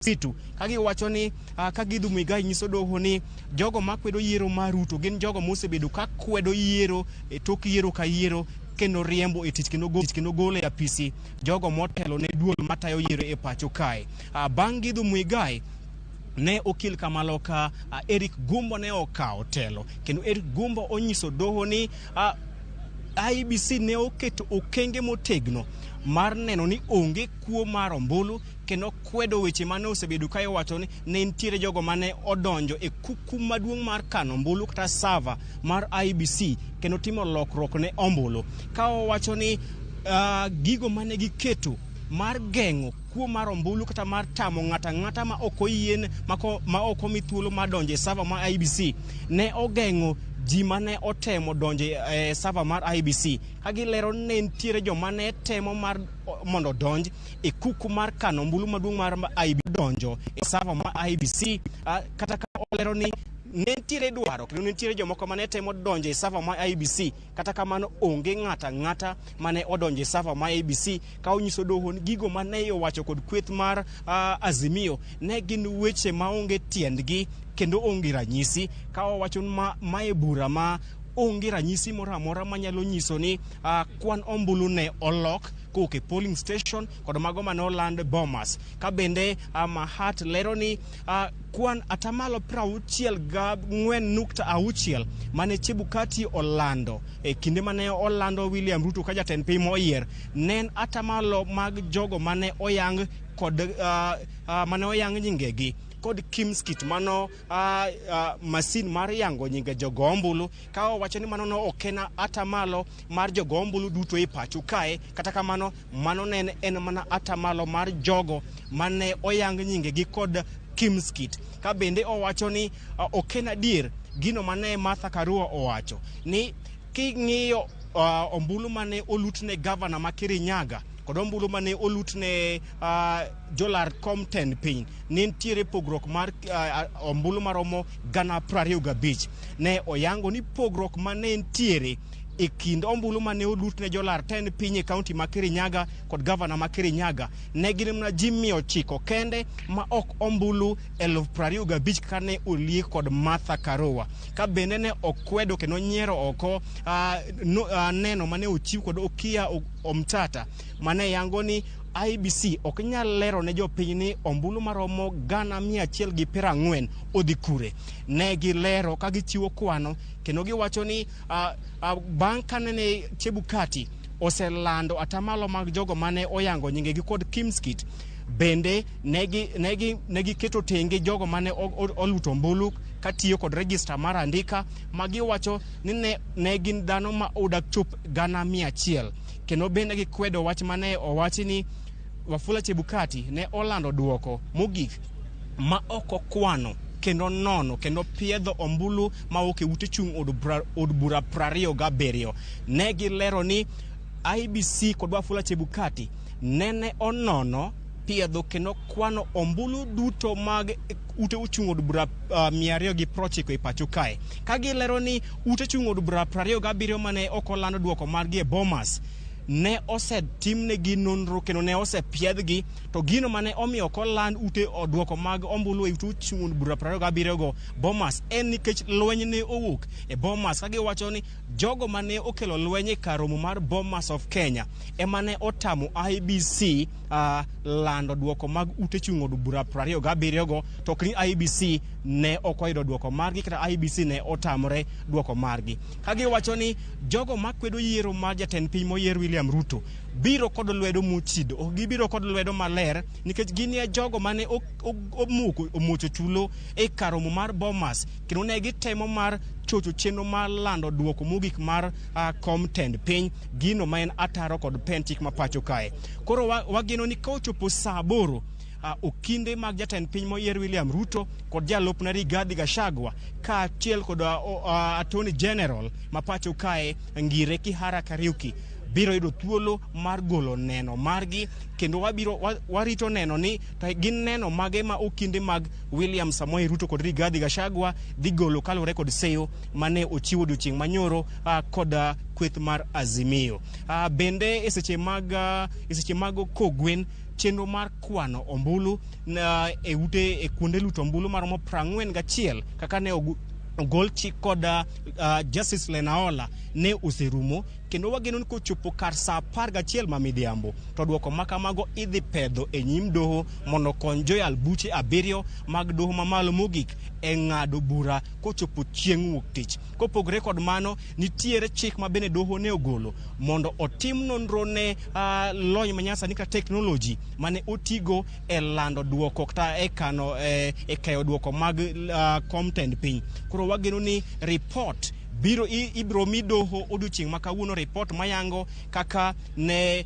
[SPEAKER 18] Kitu ka giwacho ni ka Githu Muigai nyiso doho ni jogo makwedo yiero mar Ruto gin jogo mosebedo ka kwedo yiero e tok yiero ka yiero kendo riembo e tich kendo golo e apisi jogo motelo ne duol matayo yiero e pacho kae. Bang' Githu Muigai ne okil kamaloka Eric Gumbo ne okawo telo kendo Eric Gumbo onyiso doho ni IEBC ne oketo okenge motegno mar neno ni onge kuo mar ombulu kendo kwedo weche mane osebedo ka iwacho ni ne nitiere jogo mane odonjo e kuku maduong' mar kano ombulu kata server mar IEBC kendo timo lokruok ne ombulu, ka owacho ni gigo mane giketo mar geng'o kuo mar ombulu kata mar tamo ng'ato ang'ata ma ok oyien ma ok omi thuolo mar donjo e server mar IEBC ne ogeng'o ji mane otemo donjo e server mar IEBC ka gilero ni ne nitiere joma ne temo mar mondo odonj e kuku mar kano ombulu maduong' mar IEBC donjo e server mar IEBC, kata ka olero ni ne nitiere dwaro kendo ne nitiere jomoko mane temo donjo e server mar IEBC, kata kamano onge ng'ata ang'ata mane odonjo e server mar IEBC, ka onyiso doho ni gigo mane owacho kod kweth mar Azimio ne gin weche maonge tiendgi kendo onge ranyisi, ka owacho ni mae bura ma onge ranyisi moro amora manyalo nyiso ni kwan ombulu ne olok kowuok e polling station kod mago mane oland Bomas. Ka bende Mahat lero ni kwan atamalo 64.6 mane Chebukati olando e kinde mane olando William Ruto ka jatend piny moyier ne en atamalo mag jogo mane oyang kod mane oyang nyingegi kod Kimskit, mano masin mar yango nyinge jogo ombulu, ka owacho ni mano no ok en atamalo mar jogo ombulu duto e pacho kae, kata kamano mano ne en mana atamalo mar jogo mane oyang nyingegi kod Kimskit. Ka bende owacho ni ok en adier gino mane Martha Karua owacho ni king'iyo ombulu mane olutne gavana ma Kirinyaga kod ombulu mane olutne jolar kom tend piny, ne nitiere pogruok mar ombulu maromo 25,000. Ne oyango ni pogruok mane nitiere e kind ombulu mane olutne jolar tend piny e kaunti ma Kirinyaga kod gavana ma Kirinyaga ne gin mana ji 900 kende ma ok ombulu 25,000 kane oliek kod Martha Karua. Ka bende ne okwedo kendo nyiero oko neno mane ochiw kod Okiya Omtata mane yango ni IEBC ok nyal lero ne jopiny ni ombulu maromo 140,000 odhi kure. Ne gilero ka gichiwo kwano kendo giwacho ni bang' kane Chebukati oselando atamalo mag jogo mane oyango nyingegi kod Kimskit, bende ne giketo tenge jogo mane oluto ombulu katiyo kod register mar andika, ma giwacho ni ne gin dhano ma odak chop 100,000. Kendo bende gikwedo wach mane owachi ni Wafula Chebukati ne olando duoko mogik ma ok okwano kendo nono kendo piedho ombulu mawuok e ute chung' od bura 27. Ne gilero ni IEBC kod Wafula Chebukati nene onono, piedho kendo kwano ombulu duto mag ute chung' od bura 290 e pacho kae, ka gilero ni ute chung' od bura 27 mane ok olando duoko margi e Bomas ne osetimnegi nonro kendo ne osepiedhgi, to gino mane omiyo ok oland ute duoko mag ombulu e ute chung' od bura 27 go Bomas en nikech lweny ne owuok e Bomas, ka giwacho ni jogo mane okelo lweny e kar romo mar Bomas of Kenya ema ne otamo IEBC lando duoko mag ute chung' od bura 27 go, to ok ni IEBC ne ok oyudo duoko margi kata IEBC ne otamore duoko margi. Ka giwacho ni jogo makwedo yiero mar jatend piny moyier William Ruto biro kod lwedo mochido, ok gibiro kod lwedo maler, nikech gin e jogo mane omuocho tulo e kar romo mar Bomas kendo ne gitemo mar chocho chenro mar lando duoko mogik mar kom tend piny, gino ma en ataro kod pen chik ma pacho kae. Koro wageno ni ka ochopo saa 8 okinde mag jatend piny moyier William Ruto kod jalupne Rigathi Gachagua kaachiel kod Attorney General ma pacho kae Ngire Kihara Kariuki biro yudo thuolo mar golo neno margi, kendo wabiro warito neno ni to gin neno mage ma okinde mag William Samoei Ruto kod Rigathi Gachagua dhi golo kaluwore kod seyo mane ochiwo odiochieng' manyoro kod kweth mar Azimio. Bende e seche mag kogwen chenro mar kwano ombulu e ute e kuonde luto ombulu maromo 41 kaka ne ogol chik kod Justice Lenaola ne oserumo, kendo wageno ni kochopo kar saa 11 ma midhiambo to duoko makamago idhi pedho e nyim doho mondo okony joyal buche 7 mag doho mamalo mogik e ng'ado bura kochopo chieng' wuok tich. Kopogore kod mano, nitiere chik ma bende doho ne ogolo mondo otim nonro ne lony manyasani kata teknoloji mane otigo e lando duoko kata e kano e keyo duoko mag kom tend piny. Koro wageno ni report biro ibiro mi doho odiochieng' ma kawuono, report mayango kaka ne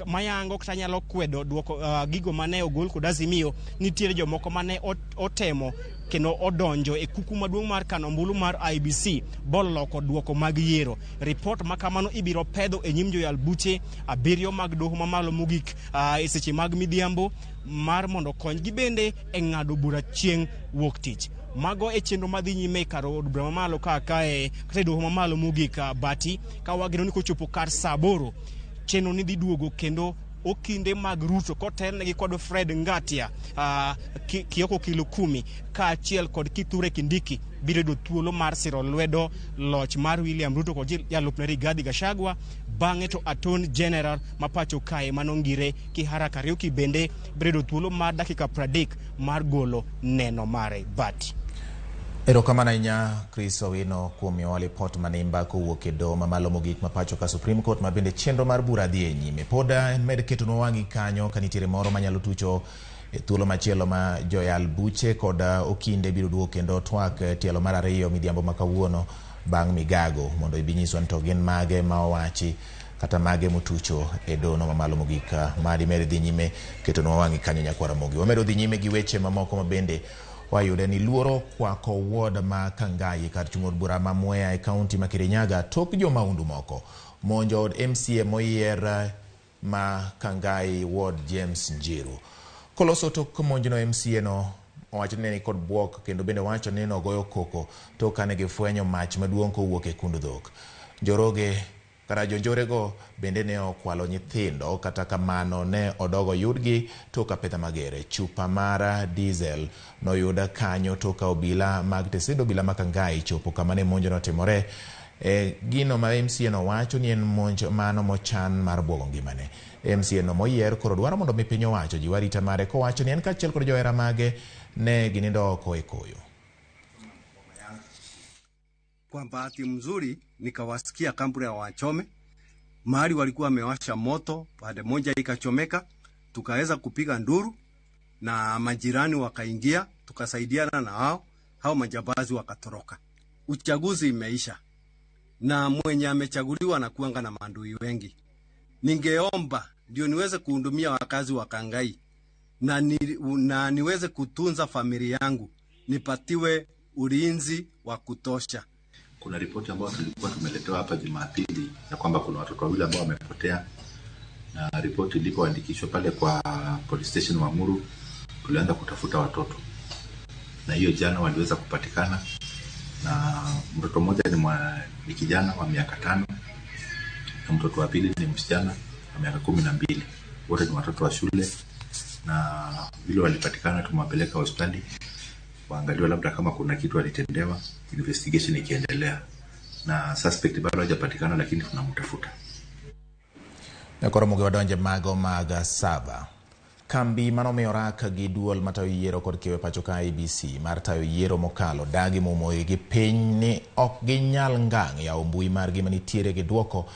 [SPEAKER 18] mayango kata nyalo kwedo duoko gigo mane ogol kod Azimio. Nitiere jomoko mane otemo kendo odonjo e kuku maduong' mar kano ombulu mar IEBC boloko duoko mag yiero. Ripot ma kamano ibiro pedho e nyim joyal buche 7 mag doho mamalo mogik e seche mag midhiambo mar mondo konygi bende e ng'ado bura chieng' wuok tich. Mago e chenro madhi nyime kar od bura mamalo kae kata e doho mamalo mogik Bati, ka wageno ni kochopo kar saa 8 chenro ni dhi duogo kendo okinde mag Ruto kotelnegi kod Fred Ngatia, Kioko Kilukumi kaachiel kod Kithure Kindiki biro yudo thuolo mar siro lwedo loch mar William Ruto kod jalupne Rigathi Gachagua. Bang'e to Attorney General ma pacho kae manongire Kihara Kariuki bende biro yudo thuolo mar dakika 30 mar golo neno mare. Bati.
[SPEAKER 1] Erokamano ahinya Chris Owino kuom miyowa lipot manimba kowuok e doho mamalo mogik ma pacho ka Supreme Court, ma bende chenro mar bura dhi e nyime. Pod med ketonwa wang'i kanyo ka nitiere moro manyalo tucho e thuolo machielo ma joyal buche kod okinde biro duogo kendo twak tielo mar 2 midhiambo ma kawuono bang' migago mondo ibi nyiswa ni to gin mage ma owachi kata mage motucho e dono mamalo mogik. Madi med dhi nyime ketonwa wang'i kanyo nyakwara Ramogi. Wamedo dhi nyime gi weche mamoko ma bende wayude ni luoro kwako ward ma Kangai kar chung' od bura ma Mwea e kaunti ma Kirinyaga tok jomaundu moko monjo od MCA moyier ma Kangai ward James Njiru. Koloso tok monjno, MCA no owacho ni ne nikod bwok kendo bende wacho ni nogoyo koko tok kane gifwenyo mach maduong' kowuok e kund dhok. Njoroge kata jonjorego bende ne okwalo nyithindo, kata kamano ne odogo yudgi tok apedha magere. Chupa mar diesel noyud kanyo tok obila mag tesend obila ma Kangai chopo kama ne monjo notimore. Gino ma MCA no wacho ni en monj mano mochan mar bwogo ngimane. MCA no moyier koro dwaro mondo mi piny owacho jiw arita mare kowacho ni en kaachiel kod johera mage ne ginindo oko e koyo.
[SPEAKER 4] Kwa bahati mzuri nikawasikia kampuni ya wachome mahali walikuwa wamewasha moto, pande moja ikachomeka, tukaweza kupiga nduru na majirani wakaingia, tukasaidiana na hao hao majambazi wakatoroka. Uchaguzi imeisha na mwenye amechaguliwa na kuanga na maadui wengi. Ningeomba ndio niweze kuhudumia wakazi wa Kangai na niweze kutunza familia yangu, nipatiwe ulinzi wa kutosha.
[SPEAKER 22] Kuna ripoti ambayo tulikuwa tumeletewa hapa Jumapili ya kwamba kuna watoto wawili ambao wamepotea, na ripoti ilipoandikishwa pale kwa police station wa Muru, tulianza kutafuta watoto, na hiyo jana waliweza kupatikana, na mtoto mmoja ni kijana wa miaka 5 na mtoto wa pili ni msichana wa miaka 12. Wote ni watoto wa shule, na vile walipatikana tumewapeleka hospitali waangaliwe labda kama kuna kitu alitendewa, investigation ikiendelea, na suspect bado hajapatikana lakini tunamtafuta.
[SPEAKER 1] Koro mugi wadonje mago mag saba. Kambi manomiyo rak gi duol matayo yiero kod kewe pacho ka IEBC mar tayo yiero mokalo dagi mumo gi piny ni ok ginyal ngang' yawo mbui margi manitiere gi duoko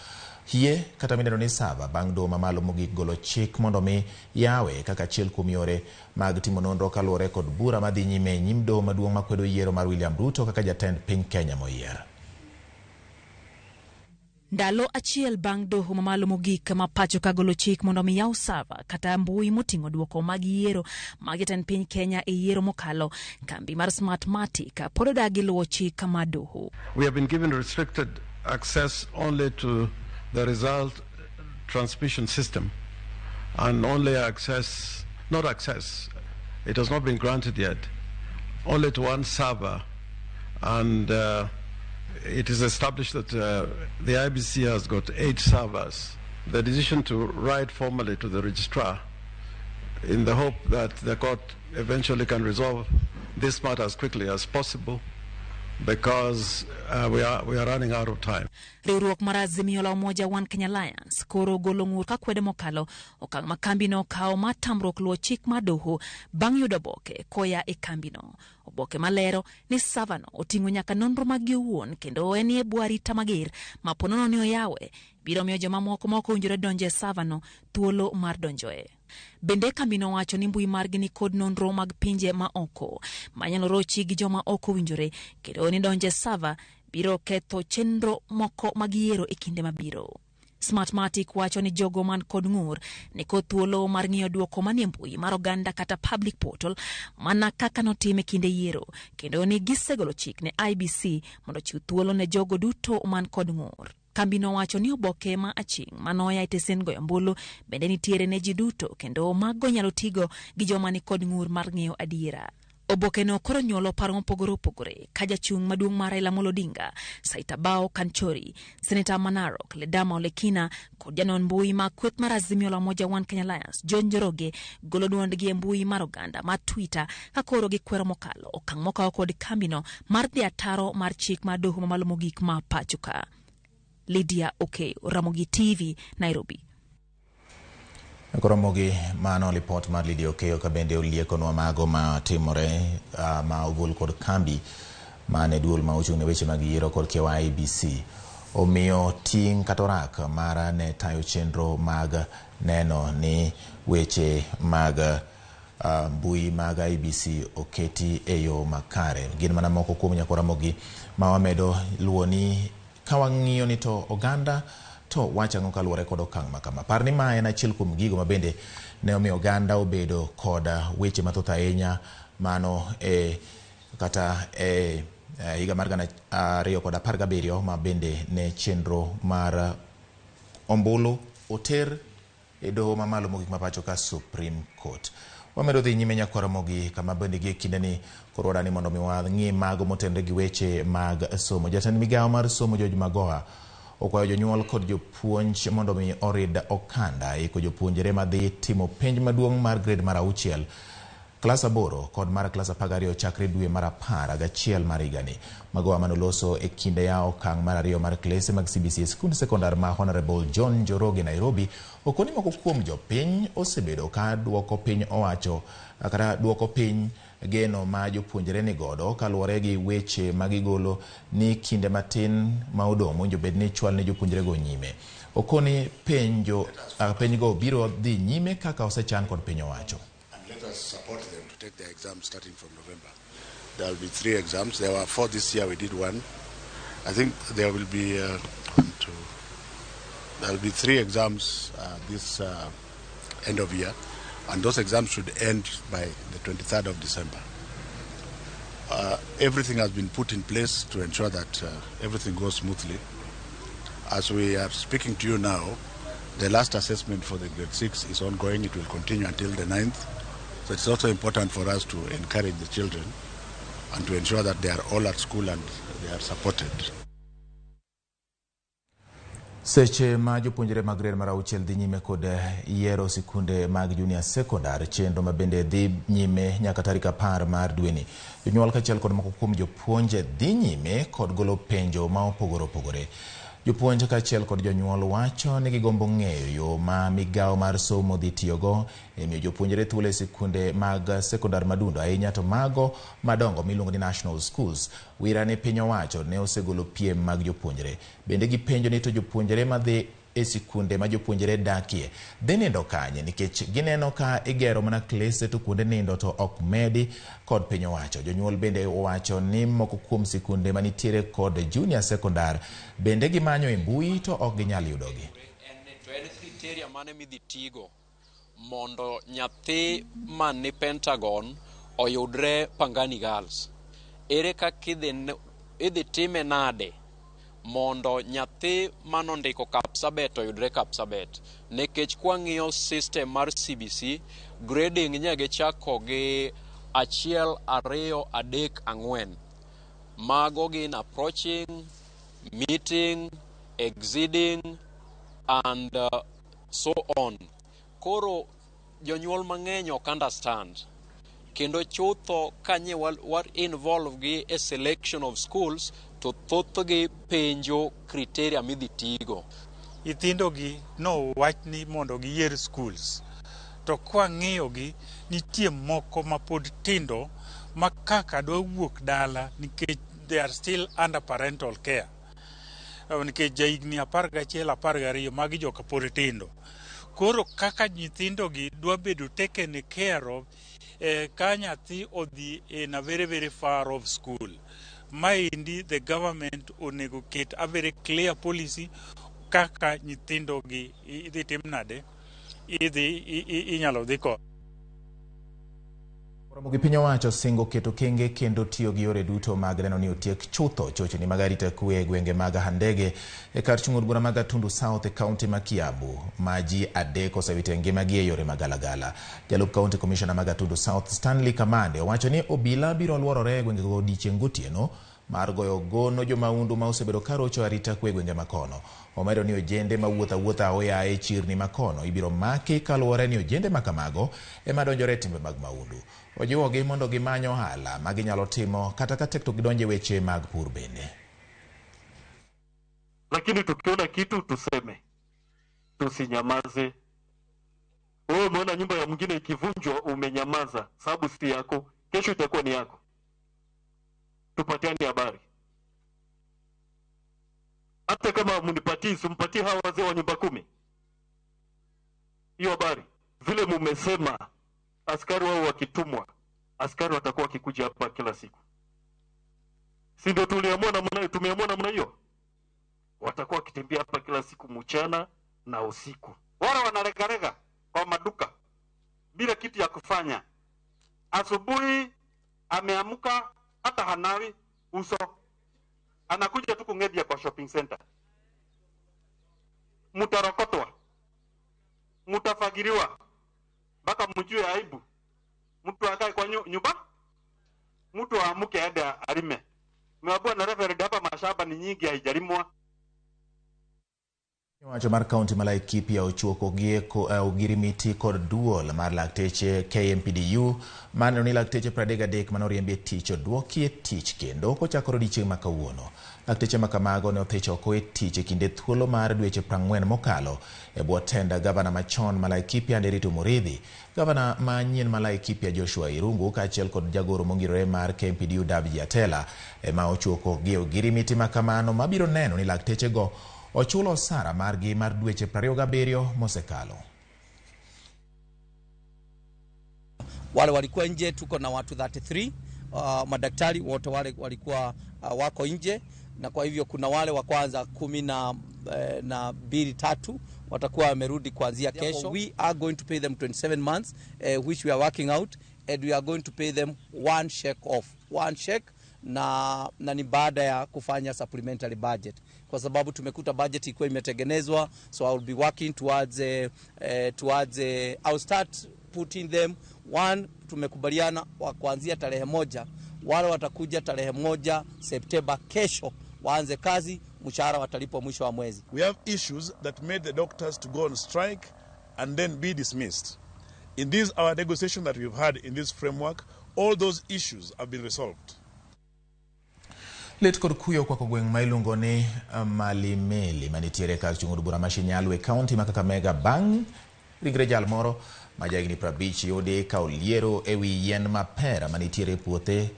[SPEAKER 1] hie kata mineno ni saba bang' doho mamalo mogik golo chik mondo mi yawe kaka achiel kuom yore mag timo nonro kaluwore kod bura madhi nyime e nyim doho maduong' makwedo yiero mar William Ruto kaka jatend piny Kenya moyier.
[SPEAKER 23] Ndalo achiel bang' doho mamalo mogik ma pacho ka golo chik mondo mi yaw sava kata mbui moting'o duoko mag yiero mag jatend piny Kenya e yiero mokalo, kambi mar Smartmatic pod odagi luwo chik mar doho.
[SPEAKER 24] We have been given restricted access only to the result transmission system and only access, not access, it has not been granted yet, only to one server, and it is established that the IEBC has got 8 servers. The decision to write formally to the registrar in the hope that the court eventually can resolve this matter as quickly as possible, because we are running out of time.
[SPEAKER 23] Riwruok mar Azimio la Umoja One Kenya Alliance koro golo ng'ur ka kwede mokalo okang' ma kambino okawo mar tamruok luwo chik mar doho bang' yudo oboke koya e kambino. Oboke malero ni savano oting'o nyaka nonro maggi owuon kendo en e bwo arita mager ma ponono ni oyawe biro miyo jomamoko ma ok owinjore donjo e savano thuolo mar donjoe. Bende kambino wacho ni mbui margi ni kod nonro mag pinje ma oko manyalo rochi gi joma ok owinjore kendo ni donjo e sava biro ketho chenro moko mag yiero e kinde mabiro. Smartmatic wacho ni jogo man kod ng'ur nikod thuolo mar ng'iyo duoko manie mbui mar oganda kata public portal mana kaka notim e kinde yiero, kendo ni gisegolo chik ne IEBC mondo ochiw thuolo ne jogo duto man kod ng'ur. Kambino wacho ni oboke ma aching' manoya e tesen goyo ombulu bende nitiere ne ji duto, kendo mago nyalo tigo gi joma ni kod ng'ur mar ng'eyo adiera. Obokeno koro nyuolo paro mopogore opogore ka jachung' maduong' mar Raila Amolo Odinga, Saitabao Kanchori, Seneta ma Narok, Ledama Olekina kod janon mbui ma kweth mar Azimio la Umoja One Kenya Alliance, John Njoroge, golo duondgi e mbui mar oganda mar Twitter ka koro gikwero mokalo okang' mokaw kod kambino mar dhi ataro mar chik mar doho mamalo mogik ma pacho ka. Lydia Okeyo, Ramogi TV, Nairobi.
[SPEAKER 1] Koro mano lipot mar Lydia Okeyo ka bende oliekonwa mago ma timore ma ogol kod kambi mane duol ma ochung' ne weche mag yiero kod kiewa IEBC omiyo ting' kata orak mar ne tayo chenro mag neno ni weche mag mbui mag IEBC oketi e yo makare. Gin mana moko kuom nyakwa Ramogi ma wamedo luwo ni ka wang'iyo ni to oganda to wacho ang'o kaluwore kod okang' ma kama. Par ni ma en achiel kuom gigo ma bende ne omiyo oganda obedo kod weche mathoth ahinya mano e kata e higa mar 2017 ma bende ne chenro mar ombulu oter e doho mamalo mogik ma pacho ka Supreme Court. Wamedo dhi nyime nyakwa Ramogi kama bende gie kindeni koro wadani mondo mi wang'i mago motenore gi weche mag somo. Jatend migawo mar somo George Magoha okwayo jonyuol kod jopuonj mondo mi orid okanda iko jopuonjre madhi timo penj maduong' mar grade mar 6, klas 8 kod mar klas 12 chakre dwe mar 11 mar higani. Magoha manoloso e kinde ya okang' mar 2 mar klese mag CBC e skund sekondar ma Honorable John Njoroge Nairobi okoni moko kuom jopiny osebedo ka duoko piny owacho kata duoko piny geno ma jopuonjre ni godo kaluwore gi weche magigolo ni kinde matin ma odong' mowinjo bed ni chwal ne jopuonjrego nyime. Okoni penjgo biro dhi nyime kaka osechan kod piny owacho.
[SPEAKER 5] And let us support them to take their exams starting from November. There will be 3 exams. There were 4 this year. We did 1. I think there will be 1, 2. There will be 3 exams this end of year, and those exams should end by the 23rd of December. Everything has been put in place to ensure that everything goes smoothly. As we are speaking to you now, the last assessment for the grade 6 is ongoing. It will continue until the 9th. So it's also important for us to encourage the children and to ensure that they are all at school and they are supported.
[SPEAKER 1] Seche ma jopuonjre mag grade mar 6 dhi nyime kod yiero sikunde mag junior secondary, chenro ma bende dhi nyime nyaka tarik 10 mar dweni. Jonyuol kaachiel kod moko kuom jopuonje dhi nyime kod golo penjo ma opogore opogore. Jopuonj kaachiel kod jonyuol wacho ni gigombo ng'eyo yo ma migawo mar somo dhi tiyogo e miyo jopuonjre thuolo e sikunde mag sekondar madundo ahinya to mago madongo miluongo ni national schools. Wira ni piny owacho ne osegolo piem mag jopuonjre. Bende gipenjo ni to jopuonjre madhi e sikunde ma jopuonjre dakie dhi nindo kanye nikech gineno ka igero mana klese to kuonde nindo to ok medi kod piny owacho. Jonyuol bende owacho ni moko kuom sikunde manitiere kod junior secondary bende gimanyo e mbui to ok ginyal yudogi.
[SPEAKER 6] To en criteria mane midhi tigo mondo nyathi man ni Pentagon oyudre Pangani Girls? Ere kaka idhi time nade mondo nyathi manondiko Kapsabet oyudre Kapsabet? Nikech kwang'iyo system mar CBC, grading nyaka chako gi 1, 2, 3, 4. Mago gin approaching, meeting, exceeding and so on. Koro jonyuol mang'eny ok understand. Kendo chutho kanye wa involve gi e selection of schools to thothgi penjo criteria midhi tigo.
[SPEAKER 8] Nyithindogi no wach ni mondo giyier schools. To kwang'iyogi, nitie moko mapod tindo ma kaka dwa wuok dala nikech they are still under parental care. Nikech jahigni 11, 12 magi joka pod tindo. Koro kaka nyithindogi dwa bedo taken care of ka nyathi odhi in a very very far off school. Maendi the government onego ket a very clear policy Kaka nyithindo gi idhi tim nade, idhi inyalo dhi kod.
[SPEAKER 1] Ramogi piny owacho singo keto kenge kendo tiyo gi yore duto mag neno ni otiek chutho chochni mag arita kwe e gwenge mag Handege e kar chung' od bura ma Gatundu South e kaunti ma Kiambu ma ji 3 osewito ngimagi e yore magalagala. Jalup County Commissioner ma Gatundu South Stanley Kamande owacho ni obila biro luorore e gwengego odiechieng' gotieno mar goyo gono jomaundu ma osebedo karocho arita kwe e gwenge makono. Omedo ni ojende mawuotho awuotha aoyaye e chirni makono ibiro maki kaluwore ni ojende makamago ema donjore e timbe mag maundu. Ojiwogi mondo gimany ohala ma ginyalo timo kata ka tek to gidonje weche mag pur bende.
[SPEAKER 2] Lakini tukiona kitu tuseme, tusinyamaze. Wewe umeona nyumba ya mwingine ikivunjwa, umenyamaza sababu si yako, kesho itakuwa ni yako. Tupatiane habari, hata kama mnipatii, simpatie hawa wazee wa nyumba 10 hiyo habari. Vile mumesema askari wao wakitumwa, askari watakuwa wakikuja hapa kila siku, si ndio? Tuliamua namna, tumeamua namna hiyo, watakuwa wakitembea hapa kila siku mchana na usiku.
[SPEAKER 9] Wale wanaregarega kwa maduka bila kitu ya kufanya, asubuhi ameamka hata hanawi uso, anakuja tu kungedia kwa shopping center. Mutarokotwa, mutafagiriwa mpaka mjue aibu. Mtu akae kwa nyumba, mtu aamuke aende alime. Mmeambiwa na referend hapa mashamba ni nyingi haijalimwa.
[SPEAKER 1] Wacho mar kaunti ma Laikipia ochuo ogirimiti kod duol mar lakteche KMPDU maneno ni lakteche 33 manoriembi e tich oduoki e tich kendo kochakore odiechieng' ma kawuono. Lakteche makamago ne othich oko e tich e kinde thuolo mar dweche 40 mokalo e bwo tend gavana machon ma Laikipia Nderitu Muriithi, gavana manyien ma Laikipia Joshua Irungu kaachiel kod jagoro mongirore mar KMPDU Davji Atela ema ochuoko gi ogirimiti makamano mabiro neno ni laktechego ochulo osara margi mar dweche 27 mosekalo.
[SPEAKER 10] Wale walikuwa nje tuko na watu 33, madaktari wote wale walikuwa wako nje, na kwa hivyo kuna wale wa kwanza 12 3 watakuwa wamerudi kuanzia kesho. We are going to pay them 27 months which we are working out, and we are going to pay them one check off. One check na ni baada ya kufanya supplementary budget, kwa sababu tumekuta budget ilikuwa imetengenezwa, so I will be working towards I'll start putting them one. Tumekubaliana wa kuanzia tarehe 1, wale watakuja tarehe 1 Septemba kesho waanze kazi, mshahara watalipwa mwisho wa mwezi.
[SPEAKER 11] We have issues that made the doctors to go on strike and then be dismissed. In this our negotiation that we've had in this framework, all those issues have been resolved.
[SPEAKER 1] Lit kod kuyo kwako gweng' ma iluongo ni Malimeli manitiere kar chung' od bura ma Shinyalu e kaunti ma Kakamega bang' ringre jal moro ma jahigni 50 yudi ka oliero ewi yien mapera manitiere e puothe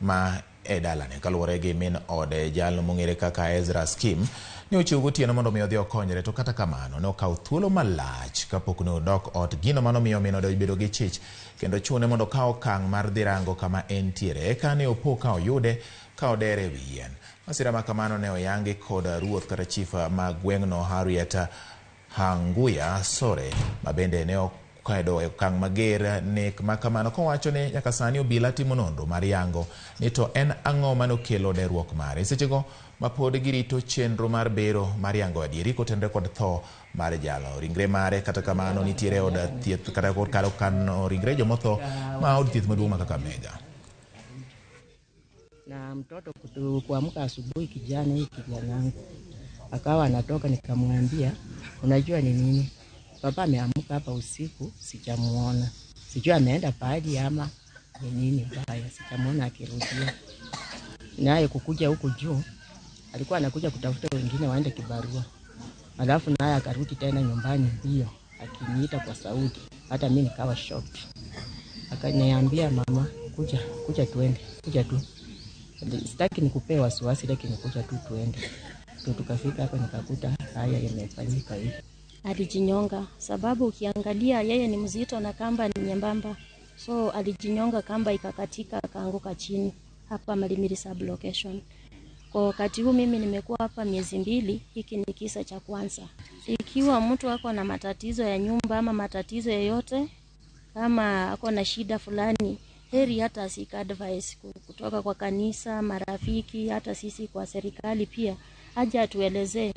[SPEAKER 1] ma e dalane. Kaluwore gi min ode, jalno mong'ere kaka Ezra Skim ne ochiwo gotieno mondo mi odhi okonyre, to kata kamano ne okawo thuolo malach kapok ne odok ot. Gino manomiyo min ode obedo gi chich kendo chune mondo okaw okang' mar dhi rango kama entiere. Eka ne opo ka oyude ka odere ewi yien. Masira ma kamano ne oyangi kod ruoth kata chief ma gweng'no Harriet Hanguya Sore, ma bende ne okwedo e okang' mager nek ma kamano kowacho ni nyaka sani obila timo nonro mar yango ni to en ang'o manokelo deruok mare. Sechego ma pod girito chenro mar bero mar yango adieri kotenore kod tho mar jalo. Ringre mare kata kamano nitiere od thieth kata kar kano ringre jomotho ma od thieth maduong' ma Kakamega.
[SPEAKER 25] Na mtoto kuamka asubuhi, kijana hii kijana wangu akawa anatoka, nikamwambia unajua ni nini, baba ameamka hapa usiku, sijamuona, sijui ameenda pahali ama ni nini mbaya, sijamuona akirudia. Naye kukuja huku juu alikuwa anakuja kutafuta wengine waende kibarua, alafu naye akarudi tena nyumbani mbio akiniita kwa sauti, hata mimi nikawa shocked. Akaniambia mama, kuja kuja tuende, kuja tu, sitaki nikupee wasiwasi, lakini kuja tu tuende. Tukafika hapa nikakuta haya yamefanyika hivi.
[SPEAKER 26] Alijinyonga sababu ukiangalia yeye ni mzito na kamba ni nyembamba, so alijinyonga, kamba ikakatika, akaanguka chini hapa Malimiri sub location. Kwa wakati huu mimi nimekuwa hapa miezi 2, hiki ni kisa cha kwanza. Ikiwa mtu ako na matatizo ya nyumba ama matatizo yoyote, kama ako na shida fulani, heri hata asika advice kutoka kwa kanisa, marafiki, hata sisi kwa serikali pia, aje atuelezee.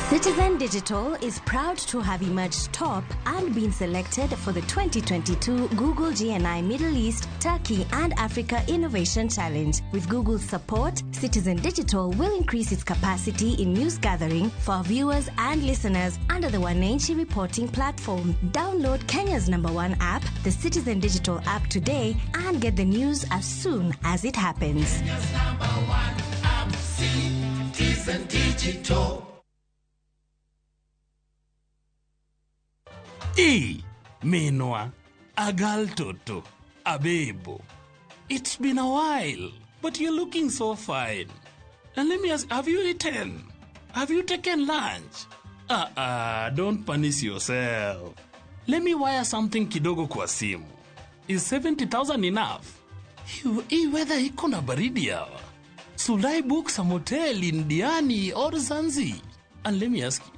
[SPEAKER 3] Citizen Digital is proud to have emerged top and been selected for the 2022 Google GNI Middle East, Turkey and Africa Innovation Challenge. With Google's support, Citizen Digital will increase its capacity in news gathering for our viewers and listeners under the Wananchi reporting platform. Download Kenya's #1 app, the Citizen Digital app today, and get the news as soon as it happens.
[SPEAKER 16] Kenya's #1 app, Citizen Digital.
[SPEAKER 12] E, Minwa, Agal Toto, Abebo. It's been a while, but you're looking so fine. And let me ask, have you eaten? Have you taken lunch? Don't punish yourself. Let me wire something kidogo kwa simu. Is 70,000 enough? Hii weather iko na baridi hawa. Should I book some hotel in Diani or Zanzi? And let me ask you,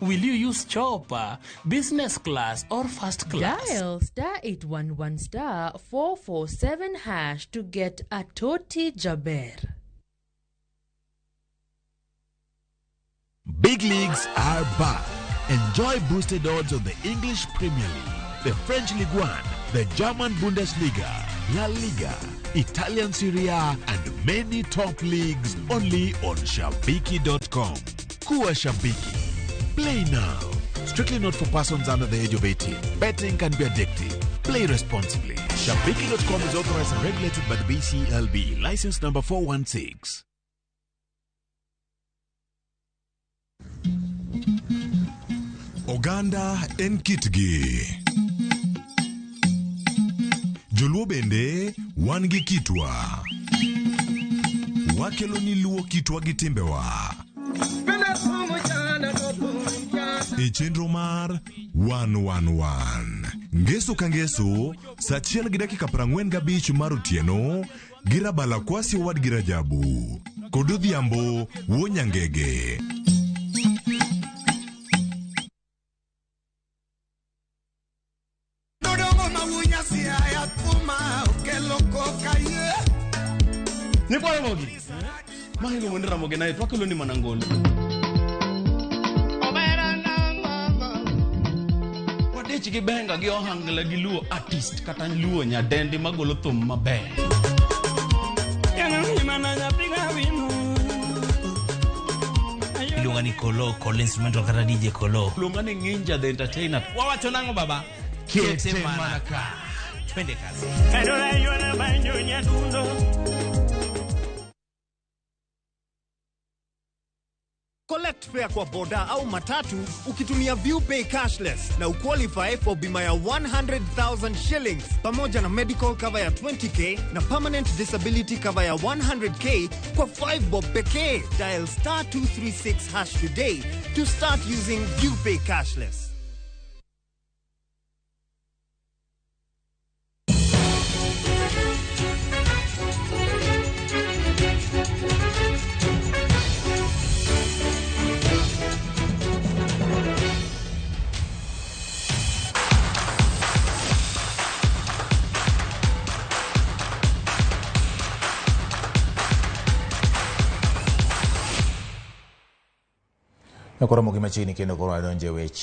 [SPEAKER 12] will you use chopper, business class, or first class?
[SPEAKER 13] Dial *811 *447# to get a Toti Jaber.
[SPEAKER 15] Big leagues are back. Enjoy boosted odds on the English Premier League, the French Ligue 1, the German Bundesliga, La Liga, Italian Serie A, and many top leagues only on Shabiki.com. Kuwa Shabiki. Play now. Strictly not for persons under the age of 18. Betting can be addictive. Play responsibly. Shabiki.com is authorized and regulated by the BCLB. License number 416.
[SPEAKER 14] Oganda en kitgi. Joluo bende wan gi kitwa. Wakelo ni luo kitwa gi timbewa. E chenro mar 111 Ngeso ka ngeso saa 1:45 mar otieno gi Rabala Kwasi owadgi Rajabu kod Odhiambo wuo Nyangege.
[SPEAKER 17] Ni Mahilo mwende Ramogi naye twakelo ni Manangolo. Wadich gi benga gi ohangla gi luo artist kata luo nyadendi magolo thum maber.
[SPEAKER 19] Iluonga ni Kolo, Kolo instrumental kata DJ Kolo.
[SPEAKER 17] Iluonga ni Nginja the entertainer.
[SPEAKER 19] Wawacho nang'o baba? Kete manaka. Twende kazi.
[SPEAKER 21] Collect fare kwa boda au matatu ukitumia ViewPay cashless na uqualify for bima ya 100,000 shillings pamoja na medical cover ya 20k na permanent disability cover ya 100k kwa 5 bob pekee. Dial *236# today to start using ViewPay cashless.
[SPEAKER 1] Koro Ramogi machiegni kendo koro adonje weche.